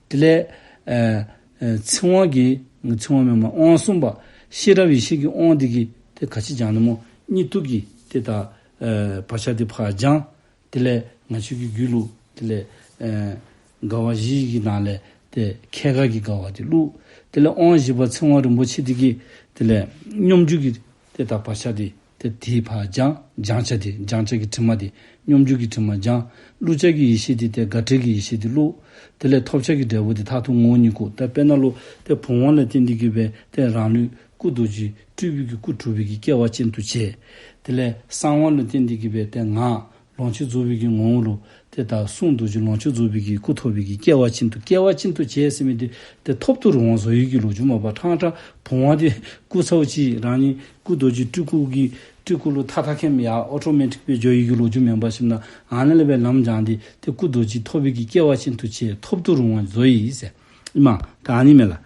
དེ་ལས་ཨེ་ཨེ་ཚིམ་དབང་གིས་ཚིམ་དབང་མེན་མ་དབང་གསུམ་པ་ཤེས་རབ་ཡེ་ཤེས་ཀྱི་དབང་འདི་གིས་ཏེ་ག་ཅི་སྦྱང་ནི་སྨོ། གཉིད་འཐུག་གི་ཏེ་ད་ཨེ་བག་ཆགས་འདི་ཕར་སྦྱང་། དེ་ལས་ང་བཅས་ཀྱི་རྒྱུད་ལུ་དེ་ལས་ཨེ་དགའ་བ་བཞི་གི་ནང་ལས་ཏེ་ཁྱད་དགའ་གི་དགའ་བ་འདི་བླུག། དེ་ལས་དབང་བཞི་པ་ཚིམ་དབང་རིན་པོ་ཆེ་འདི་གིས་དེ་ལས་སྙོམས་འཇུག་གི་ཏེ་ད་བག་ཆགས་འདི་ཏེ་དེ་ཕར་སྦྱང་། སྦྱང་བྱ་འདི་སྦྱང་བྱ་གི་དྲི་མ་འདི་སྙོམས་འཇུག་གི་དྲི་མ་སྦྱང་། བླུག་བྱ་གི་ཡེ་ཤེས་འདི་ཏེ་དགའ་བྲལ་གྱི་ཡེ་ཤེས་འདི་བླུག། དེ་ལས་ཐོབ་བྱ་གི་འབྲས་བུ་འདི་མཐར་ཐུག་ངོ་བོ་ཉིད་སྐུ། ད་དཔེར་ན་ལུ་ཏེ་བུམ་དབང་ལས་བརྟེན་ཏེ་གི་སྦེ་ཏེ་རང་ལུས་སྐུ་རྡོ་རྗེ་སྤྲུལ་པའི་གི་སྐུ་གྲུབ་པའི་གི་སྐལ་བ་ཅན་དུ་བྱས། དེ་ལས་གསང་བ་ལུ་བརྟེན་ཏེ་གི་སྦེ་ཏེ་ངག་ལོངས་སྤྱོད་རྫོགས་པའི་གི་ངོ་བོ་ལུ་ཏེ་ད་གསུང་རྡོ་རྗེ་ལོངས་སྤྱོད་རྫོགས་པའི་གི་སྐུ་ཐོབ་པའི་གི་སྐལ་བ་ཅན་དུ། སྐལ་བ་ཅན་དུ་བྱས་ཟེར་མི་འདི་ཏེ་ཐོབ་ཏུ་རུང་བ་བཟོ་ཡི་གི་ལོ་རྒྱུས་མ་པ། ཕྲང་ཕྲང་བུམ་དབང་འདི་སྐུ་ཚ་བོ་ཅིག་རང་ཉིད་སྐུ་རྡོ་རྗེ་སྤྲུལ་སྐུ་གི་སྤྲུལ་སྐུ་ལུ་ཐག་ཐག་ཁེམ་ཡར་ཨོ་ཊོ་མེ་ཊིག་སྦེ་འགྱོ་ཡི་གི་ལོ་རྒྱུས་མེན་པ་ཞིནམ་ལས་ཨ་ནི་ལས་སྦེ་ལམ་སྦྱངས་ཏེ་ཏེ་སྐུ་རྡོ་རྗེ་ཐོབ་པའི་གི་སྐལ་བ་ཅན་དུ་བྱས། ཐོབ་ཏུ་རུང་བ་བཟོ་ཡི་ཟེར་ཨིན་མས། ད་ཨ་ནི་མས་ལགས།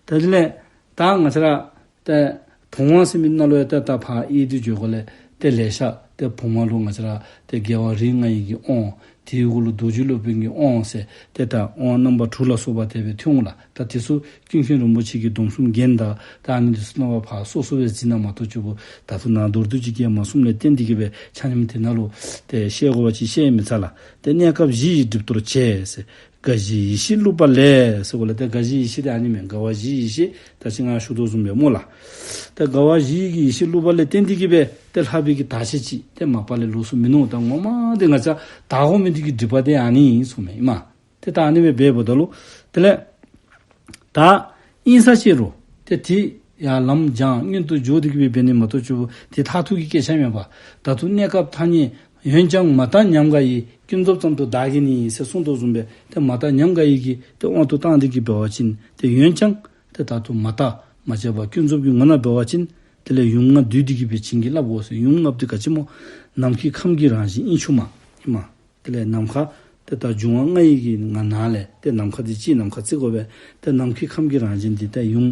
ད་དེ་ལས་ད་ང་བཅས་ར་ཏེ་བུམ་དབང་ཟེར་མི་ནང་ལུ་ཡང་ཏེ་ད་ཕར་ཨེ་འདི་འགྱོ་དགོ་ལས་ཏེ་ལེ་ཤ་ཏེ་བུམ་དབང་ལུ་ང་བཅས་ར་ཏེ་རྒྱལ་བ་རིགས་ལྔ་ཡི་གི་དབང་དེའི་གུ་ལུ་རྡོ་རྗེ་སློབ་དཔོན་གྱི་དབང་ཟེར་ཏེ་ད་དབང་རྣམ་པ་དྲུག་ལ་སོགས་པ་དེ་སྦེ་ཐོན་འོང་ལགས། ད་དེ་ཚུ་ཀུན་མཁྱེན་རིན་པོ་ཆེ་གི་སྡོམ་གསུམ་རྒྱན་དང་ད་ཨ་ནི་དེ་ཚུ་རྣམ་པ་ཕར་སོ་སོ་སྦེ་གཟིགས་ན་མ་གཏོགས་ཅིག་པོ་ད་ལྟོ་ནཱ་མདོར་བསྡུས་ཅིག་བསྐྱལ་མ་ཚུགསཔ་ལས་བརྟེན་ཏེ་གི་སྦེ་ཆ་མཉམ་དེ་ནང་ལུ་ཏེ་བཤད་དགོ་པ་ཅིན་བཤད་མི་ཚར་ལགས། ཏེ་གནས་སྐབས་བཞི་ཡི་སྒྲིབ་གཏོར་བྱས་ཟེར། དགའ་བཞིའི་ཡེ་ཤེས་བསླུས་པ་ལས་ཟེར་གོ་ལགས། ཏེ་དགའ་བཞིའི་ཡེ་ཤེས་དེ་ཨ་ནི་མས། དགའ་བ་བཞིའི་ཡེ་ཤེས་ད་ཅི་ང་ཞུ་དོ་བཟུམ་སྦེ་སྨོ་ལགས། ཏེ་དགའ་བ་བཞིའི་གི་ཡེ་ཤེས་བསླུས་པ་ལས་བརྟེན་ཏེ་གིས་སྦེ་ཏེ་ལྷག་པའི་གི་དག་བྱ་ཅིག་ཏེ་མ་པ་ལས་ལོགས་སུ་མིན་ནུག། ད་ངོ་མ་འདི་ང་བཅས་དག་དགོ་མི་འདི་གི་སྒྲིབ་པ་དེ་ཨ་ནི་ཨིན་གསུངམ་མས་ཨིན་མས། ཏེ་ད་ཨ་ནི་སྦེ་འབདཝ་ད་ལུ་དེ་ལས་ད་ཨིན་ས་ཅི་རུང་ཏེ་དེ་ཡང་ལམ་སྦྱང་སྔོན་དུ་འཇུག་སྟེ་གིས་སྦེ་འབད་ནི་མ་གཏོགས་ཅིག་པོ་དེ་མཐར་ཐུག་གི་སྐད་ཆ་མེན་པར་ད་དུང་གནས་སྐབས་ཐ་སྙད་འོན་ཀྱང་མ་དག་ཉམས་དགའ་ཡི། ཀུན་རྫོབ་ཙམ་དུ་བདག་གིས་ནི་ཟེར་གསུངས་དོ་བཟུམ་སྦེ་ཏེ་མ་དག་ཉམས་དགའ་ཡི་གི་ཏེ་དབང་དུ་བཏང་སྟེ་གིས་འབད་བ་ཅིན་ཏེ་འོན་ཀྱང་ཏེ་ད་དུང་མ་དག་མ་བྱས་པར་ཀུན་རྫོབ་ཀྱི་ངོ་ན་འབད་བ་ཅིན་དེ་ལས་ཡུམ་ལྔ་བསྡུས་ཏེ་གིས་སྦེ་བྱིན་གྱིས་བརླབ་དགོ་ཟེར། ཡུམ་ལྔ་འདི་ག་ཅི་སྨོ། ནམ་མཁའི་ཁམས་ཀྱི་རང་བཞིན་དབྱིངས་ཕྱུག་མ་ཨིན་མས། དེ་ལས་ནམ་མཁའ་ཏེ་ད་འབྱུང་བ་ལྔ་ཡི་གི་ནང་ན་ལས་ཏེ་ནམ་མཁའ་འདི་སྤྱིའི་ནམ་མཁའ་བརྩི་དགོ་པས། ཏེ་ནམ་མཁའི་ཁམས་ཀྱི་རང་བཞིན་འདི་ཏེ་ཡུམ་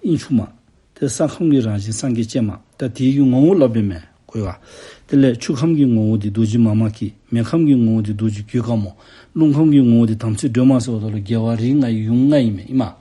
དབྱིངས་ཕྱུག་མ། ཏེ་ས་ཁམས་ཀྱི་རང་བཞིན་སངས་རྒྱས་སྤྱན་མ། ད་དེའི་གི་ངོ་བོ་སླབ་པས་མས་གོ་ཡ། དེ་ལས་ཆུ་ཁམས་ཀྱི་ངོ་བོ་འདི་རྡོ་རྗེ་མཱ་མ་ཀཱི། མེ་ཁམས་ཀྱི་ངོ་བོ་འདི་རྡོ་རྗེ་གོས་དཀར་མོ། རླུང་ཁམས་ཀྱི་ངོ་བོ་འདི་དམ་ཚིག་སྒྲོལ་མ་ཟེརཝ་ད་ལུ་རྒྱལ་བ་རིགས་ལྔ་ཡི་ཡུམ་ལྔ་ཨིན་མས་ཨིན་མས།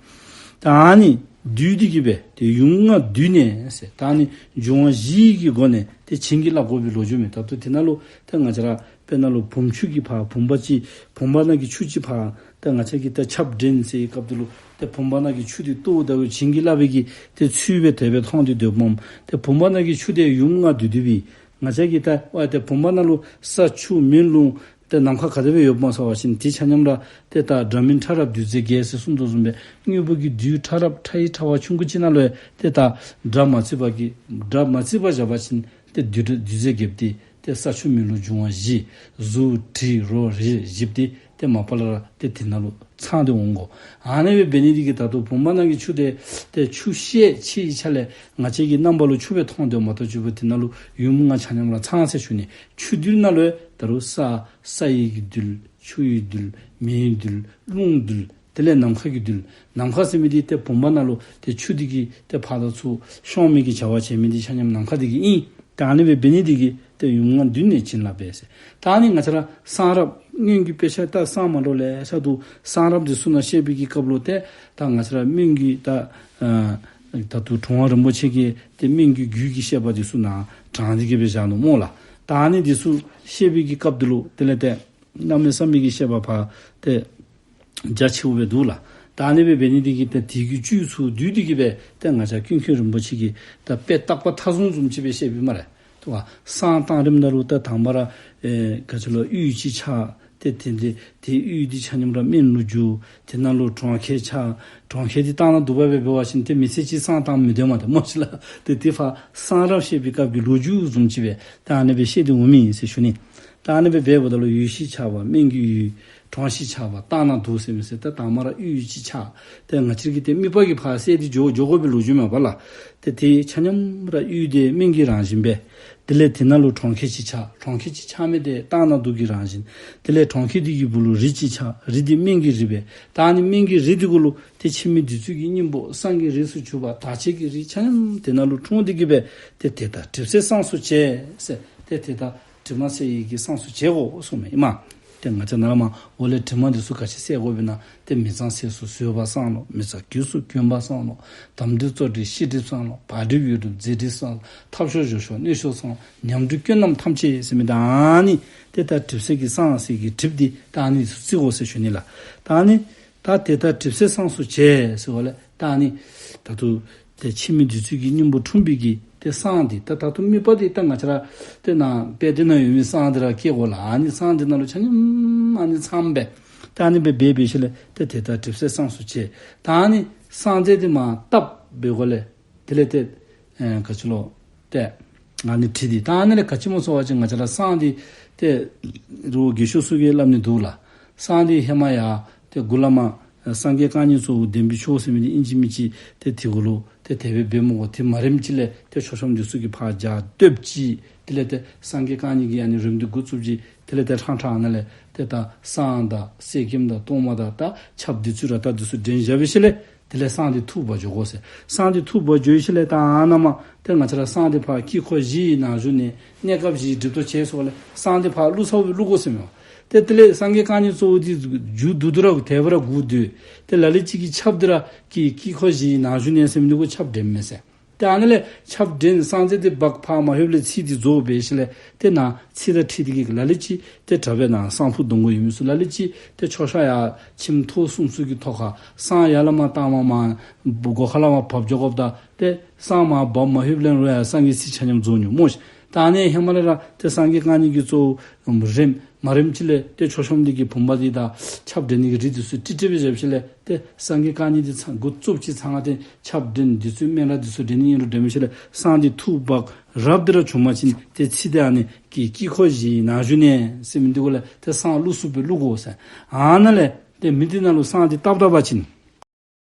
ད་ཨ་ནི་བསྡུས་ཏེ་གིས་སྦེ་ཏེ་ཡུམ་ལྔ་བསྡུས་ནས་ཟེར་ད་ཨ་ནི་འབྱུང་བ་བཞི་གི་སྒོ་ནས་ཏེ་བྱིན་གྱིས་བརླབ་དགོ་པའི་ལོ་རྒྱུས་མས། ད་ལྟོ་དེ་ནང་ལུ་ཏེ་ང་བཅས་ར་དཔེར་ན་ལུ་བུམ་ཆུ་གི་ཕར་བུམ་པ་ཅིག་བུམ་པ་ནང་གི་ཆུ་ཅིག་ཕར་ཏེ་ང་བཅས་ཀྱིས་ཏེ་ཆབ་འདྲེན་ཟེར་བའི་སྐབས་དེ་ལུ་ཏེ་བུམ་པ་ནང་གི་ཆུ་འདི་གཏོརཝ་ད་བྱིན་གྱིས་བརླབས་པའི་གི་ཏེ་ཚུལ་སྦེ་དེ་སྦེ་མཐོང་སྟེ་སྡོདཔ་མས། ཏེ་བུམ་པ་ནང་གི་ཆུ་དེ་ཡུམ་ལྔ་བསྡུས་བསྡུས་པའི་ང་བཅས་ཀྱིས་ཏེ་ཨ་ཏེ་བུམ་པ་ནང་ལུ་ས་ཆུ་མེ་རླུང་ཏེ་ནམ་མཁའ་ག་དེ་སྦེ་ཡོདཔ་སྨོ་ཟེར་བ་ཅིན་དེ་ཆ་མཉམ་ར་ཏེ་ད་སྒྲ་མེད་ཕྲ་རབ་རྡུལ་རྫས་བརྒྱད་ཟེར་གསུངས་དོ་བཟུམ་སྦེ་དངོས་པོ་གི་རྡུལ་ཕྲ་རབ་ཕྲ་ཡི་ཕྲ་བ་ཆུང་ཀུ་ཅིག་ནང་ལུ་ཡང་ཏེ་ད་སྒྲ་མ་བརྩིས་པ་གི་སྒྲ་མ་བརྩིས་པར་བཞག་པ་ཅིན་ཏེ་རྡུལ་རྡུལ་རྫས་བརྒྱད་དེ་ཏེ་ས་ཆུ་མེ་རླུང་འབྱུང་བ་བཞི། གཟུགས་དྲི་རོ་རེག་བཞི་དེ་ཏེ་མ་པ་ལས་ར་ཏེ་དེ་ནང་ལུ་ཚང་སྟེ་འོང་དགོ། ཨ་ནི་སྦེ་འབད་ནི་དེ་གིས་ད་ལྟོ་བུམ་པ་ནང་གི་ཆུ་དེ་ཏེ་ཆུ་ཤས་ཆེ་བའི་ཆ་ལས་ང་བཅས་ཀྱི་རྣམ་པ་ལུ་ཆུ་སྦེ་མཐོང་སྟེ་མ་གཏོགས་ཅིག་པོ་དེ་ནང་ལུ་ཡུམ་ལྔ་ཆ་མཉམ་ར་ཚང་ཟེར་ཞུ་ནི། ཆུ་རྡུལ་ནང་ལུ་ཡང་ད་རུང་ས་ས་ཡི་གི་རྡུལ་ཆུ་ཡི་རྡུལ་མེའི་རྡུལ་རླུང་རྡུལ་དེ་ལས་ནམ་མཁའ་གི་རྡུལ། ནམ་མཁའ་ཟེར་མི་འདི་ཏེ་བུམ་པ་ནང་ལུ་ཏེ་ཆུ་འདི་གིས་ཏེ་ཕར་དང་ཚུར་ཤོང་མི་གི་བྱ་བ་བྱེད་མི་འདི་ཆ་མཉམ་ནམ་མཁའ་འདི་གིས་ཨིན། ཏེ་ཨ་ནི་སྦེ་འབད་ནི་འདི་གིས་ཏེ་ཡུམ་ལྔ་བསྡུས་ནས་བྱིན་བརླབས་པས་ཟེར། ད་ཨ་ནི་ང་བཅས་ར་གསང་རབ་སྔོན་གྱི་དཔེ་ཆ་ད་གསང་མ་འདྲཝ་ལེ་ཤ་འདུག། གསང་རབ་འདི་ཚུ་ནང་བཤད་པའི་གི་སྐབས་ལུ་ཏེ་ད་ང་བཅས་ར་སྨན་གྱི་ད་ཨ་ད་ལྟོ་གྲུབ་དབང་རིན་པོ་ཆེ་གིས་ཏེ་སྨན་གྱི་རྒྱུད་ཀྱི་བཤད་པ་འདི་ཚུ་ནང་དྲངས་ཏེ་གིས་སྦེ་བཞག་ནུག་སྨོ་ལགས། ད་ཨ་ནི་འདི་ཚུ་བཤད་པའི་གི་སྐབས་འདི་ལུ་དེ་ལས་ཏེ་གནམ་མེད་ས་མེད་ཀྱི་བཤད་པ་ཕར་ཏེ་རྒྱ་ཆེཝ་སྦེ་འདུག་ལགས། ད་ཨ་ནི་སྦེ་འབད་ནི་འདི་གིས་ཏེ་དེ་གི་བཅུད་ཚུ་བསྡུས་ཏེ་གིས་སྦེ་ཏེ་ང་བཅས་ཀུན་མཁྱེན་རིན་པོ་ཆེ་གིས་ད་དཔེ་བརྟག་པ་མཐའ་བཟུང་བཟུམ་ཅིག་སྦེ་བཤད་པའི་སྨ་རེ། ཏེ་བསང་བཏང་རནམ་ད་ལུ་ད་དང་པ་ར་ཨེ་ག་ཅི་ལོ་གཡུ་ཅིག་ཆགས། ཏེ་དེ་འདི་དེ་གཡུ་འདི་ཆ་མཉམ་ར་སྨན་ལུ་འགྱུར། དེ་ནང་ལུ་གྲོང་ཁྱེར་ཆགས། གྲོང་ཁྱེར་འདི་བཏང་ན་སྡུག་པ་སྦེ་འབད་བ་ཅིན་ཏེ་མི་ཚེ་གཅིག་བསང་བཏངམ་མི་སྡོད་མས་ཏེ་སྨོ་ཤིག་ལགས། ཏེ་དེ་ཕར་གསང་རབ་བཤད་པའི་སྐབས་ཀྱི་ལོ་རྒྱུས་བཟུམ་ཅིག་སྦེ་ད་ཨ་ནི་སྦེ་བཤད་དེ་འོང་མི་ཨིན་ཟེར་ཞུ་ནི། ད་ཨ་ནི་སྦེ་འབདཝ་ད་ལུ་གཡུ་ཞིག་ཆགས་པ་སྨན་གྱི་གཡུ། གྲོང་ཞིག་ཆགས་པ་བཏང་ན་སྡུག་ཟེར་མི་ཟེར། ད་དང་པ་ར་གཡུ་ཅིག་ཆགས། ཏེ་ང་བཅས་ཀྱིས་ཏེ་དམིགས་པ་གིས་ཕར་བསལ་ཏེ་འགྱོ་འགྱོ་དགོ་པའི་ལོ་རྒྱུས་མས་པ་ལགས། ཏེ་དེ་ཆ་མཉམ་ར་གཡུ་དེ་སྨན་གྱི་རང་བཞིན་སྦེ། དེ་ལས་དེ་ནང་ལུ་གྲོང་ཁྱེར་ཅིག་ཆགས། གྲོང་ཁྱེར་ཅིག་ཆགས་མི་དེ་བཏང་ན་སྡུག་གི་རང་བཞིན། དེ་ལས་གྲོང་ཁྱེར་དེ་གི་སྦུག་ལུ་རི་ཅིག་ཆགས། རི་དེ་སྨན་གྱི་རི་སྦེ། ད་ཨ་ནི་སྨན་གྱི་རི་དེ་གུ་ལུ་ཏེ་འཆི་མེད་བདུད་རྩི་གི་སྙིང་པོ་གསང་གི་རིས་སུ་གྱུར་པ་དག་བྱེད་ཀྱི་རིགས་ཆ་མཉམ་དེ་ནང་ལུ་འཁྲུངས་ཏེ་གིས་སྦེ་ཏེ་དེ་དག་གྲིབ་སེལ་བསངས་སུ་བྱས་ཟེར། ཏེ་དེ་དག་དྲི་མ་སེལ་ཡི་གི་བསངས་སུ་བྱེད་དགོ་གསུངམ་མས་ཨིན་མས། ཏེ་ང་བཅས་ནཱ་ལས་མར་འོག་ལས་དྲི་མ་འདི་ཚུ་ག་ཅི་སེལ་དགོ་པས་ན། ཏེ་མི་གཙང་ཟས་སུ་ཟོས་པ་བསངས་ལོ། མི་གཙང་གོས་སུ་གྱོན་པ་བསངས་ལོ། དམ་གྲིབ་བཙོག་གྲིབ་ཤི་གྲིབ་བསངས་ལོ། བག་གྲིབ་ཡོ་གྲིབ་མཛེ་གྲིབ་བསངས་ལོ། ཐབ་གཤོག་གཞོ་གཤོག་གནོད་གཤོག་བསངས་ལོ། ཉམས་གྲིབ་སྐྱོན་རྣམས་ཐམས་ཅད་ཟེར་མི་ད་ཨ་ནི་ཏེ་ད་གྲིབ་སེལ་གྱི་བསངས་ཟེར་གྱི་གྲིབ་འདི་ད་ཨ་ནི་ཚུ་བརྩི་དགོ་ཟེར་ཞུ་ནི་ལགས། ད་ཨ་ནི་ད་དེ་དག་གྲིབ་སེལ་བསངས་སུ་བྱས་ཟེར་བ་ལས་ད་ཨ་ནི་ད་ལྟོ་ཏེ་འཆི་མེད་བདུད་རྩི་གི་སྙིང་པོ་འཁྲུངས་པའི་གི་ཏེ་བསངས་འདི་ད་ད་ལྟོ་དམིགས་པ་འདི་ད་ང་བཅས་ར་ཏེ་ནཱ་དཔེ་དེ་ནང་ཡོད་མི་བསངས་འདི་ར་བསྐྱེད་དགོ་ལགས། ཨ་ནི་བསངས་འདི་ནང་ལུ་ཆ་མཉམ་ཨ་ནི་ཚངམ་སྦེ་ད་ཨ་ནི་སྦེ་འབད་འབད་ཞིནམ་ལས་ཏེ་དེ་དག་གྲིབ་སེལ་བསངས་སུ་བྱས། ད་ཨ་ནི་བསངས་རྫས་འདི་མར་བཏབ་འབད་དགོ་ལས། དེ་ལས་ཏེ་ཨེ་ག་ཅི་ལོ་ཏེ་ཨ་ནི་དྲི་འདི་ད་ཨ་ནི་ལས་ག་ཅི་སྨོ་ཟེར་བ་ཅིན་ང་བཅས་ར་བསངས་འདི་ཏེ་རི་བོ་དགེ་ཤོས་ཚུ་གིས་སླབ་ནི་འདུག་ལགས། བསངས་འདི་ཧེ་མ་ཡང་ཏེ་འགོ་བླ་མ་སངས་རྒྱས་རྐང་གཉིས་གཙོ་བོ་ལྡན་པའི་མཆོག་ཟེར་མི་འདི་ཨིན་ཅི་མིན་ཅི་ཏེ་དེ་གུ་ལུ་ཏེ་དེ་སྦེ་འབད་མི་གོ། ཏེ་མ་རནམ་ཅིག་ལས་ཏེ་མཆོད་བཤམ་འདི་ཚུ་གིས་ཕར་རྒྱ་སྟོབ་ཅིག། དེ་ལས་ཏེ་སངས་རྒྱས་རྐང་གཉིས་ཀྱིས་ཨ་ནི་རིམ་འདི་འགོ་བཙུགསཔ་ཅིག། དེ་ལས་ཏེ་ཁྲང་ཁྲང་ཨ་ནཱ་ལས་ཏེ་ད་བསངས་དང་གསེར་སྐྱེམས་དང་གཏོར་མ་དང་ད་ཆབ་འདི་ཚུ་ར་ད་འདི་ཚུ་འདྲེན་བཞག་འབད་ཞིནམ་ལས་དེ་ལས་བསངས་འདི་འཐུ་འབག་འགྱོ་དགོ་ཟེར། བསངས་འདི་འཐུ་འབག་འགྱོ་ཞིནམ་ལས་ད་ཨ་ནཱ་མར་ཏེ་ང་བཅས་ར་བསངས་འདི་ཕར་དཀྱིལ་འཁོར་བཞི་ཡི་ནང་བཞུགས་ནས་གནས་སྐབས་བཞི་ཡི་སྒྲིབ་གཏོང་བྱས་ཟེར་བ་ལས་བསངས་འདི་ཕར་བླུགས་ཚརཝ་སྦེ་བླུགས་དགོ་ཟེར་མས། ཏེ་དེ་ལས་སངས་རྒྱས་རྐང་གཉིས་གཙོ་བོ་འདི་མཇུག་བསྡུ་བསྡུ་ར་དེ་སྦེ་ར་སྒུར་སྡོད། ཏེ་ལ་ལུ་ཅིག་གིས་ཆབ་འདི་ར་དཀྱིལ་དཀྱིལ་འཁོར་བཞི་ཡི་ནང་བཞུགས་ནས་ཟེར་མི་འདི་གུ་ཆབ་འདྲེནམ་མས་ཟེར། ཏེ་ཨ་ནི་ལས་ཆརཔ་འདྲེན་སངས་རྒྱས་འདི་འབག་ཕར་མ་ལྷོདཔ་ལས་ཚིག་འདི་རྫོགས་སྦེ་ཞིནམ་ལས་ཏེ་ནཱ་ཚིག་དང་འཁྲིལ་ཏེ་གི་ལ་ལུ་ཅིག་ཏེ་དྲག་པས་ན་བསང་ཕུད་གཏང་དགོ་ཡོད་མི་ཚུ། ལ་ལུ་ཅིག་ཏེ་མཆོད་བཤམ་ཡར་ཁྱིམ་ཐོག་གསུམ་ཚུ་གི་ཐོག་ཁར་བསང་ཡར་ལས་མར་བཏངམ་མར་སྒོ་ཁ་ལས་མར་བབས་འགྱོ་དགོཔ་ད་ཏེ་བསང་མར་བབས་མ་ལྷོདཔ་ལས་ར་སངས་རྒྱས་ཚིག་ཆ་མཉམ་རྫོགས་ནུག་སྨོ་ཤིག། ད་ཨ་ནི་ཧེ་མ་ལས་ར་ཏེ་སངས་རྒྱས་རྐང་གཉིས་ཀྱིས་གཙོ་བོ་རེམ་མ་རེམ་ཅིག་ལས་ཏེ་མཆོད་བཤམ་འདི་གི་བུམ་པ་འདི་དང་ཆརཔ་འདྲེན་ནི་གི་རིགས་འདི་ཚུ་ཀྲིག་ཀྲི་སྦེ་བཞག་ཞིནམ་ལས་ཏེ་སངས་རྒྱས་རྐང་གཉིས་འདི་ཚང་འགོ་བཙུགས་ཅིག་ཚང་ང་ཏེ་ཆརཔ་འདྲེན་འདི་ཚུ་སྨན་བླ་འདི་ཚུ་འདྲེན་ནི་ཨིན་རུང་འདྲེན་མི་ཤེས་ལས་བསང་འདི་འཐུ་འབག་རབ་འདི་ར་བྱུང་པ་ཅིན་ཏེ་ཚིག་འདི་ཨ་ནི་གི་དཀྱིལ་འཁོར་བཞི་ནང་བཞུགས་ནས་ཟེར་མི་འདི་གུ་ལས་ཏེ་བསང་བླུག་ཚུགསཔ་སྦེ་བླུག་དགོ་ཟེར། ཨ་ནཱ་ལས་ཏེ་མི་འདི་ནང་ལུ་བསང་འདི་བཏབ་བཏབ་པ་ཅིན་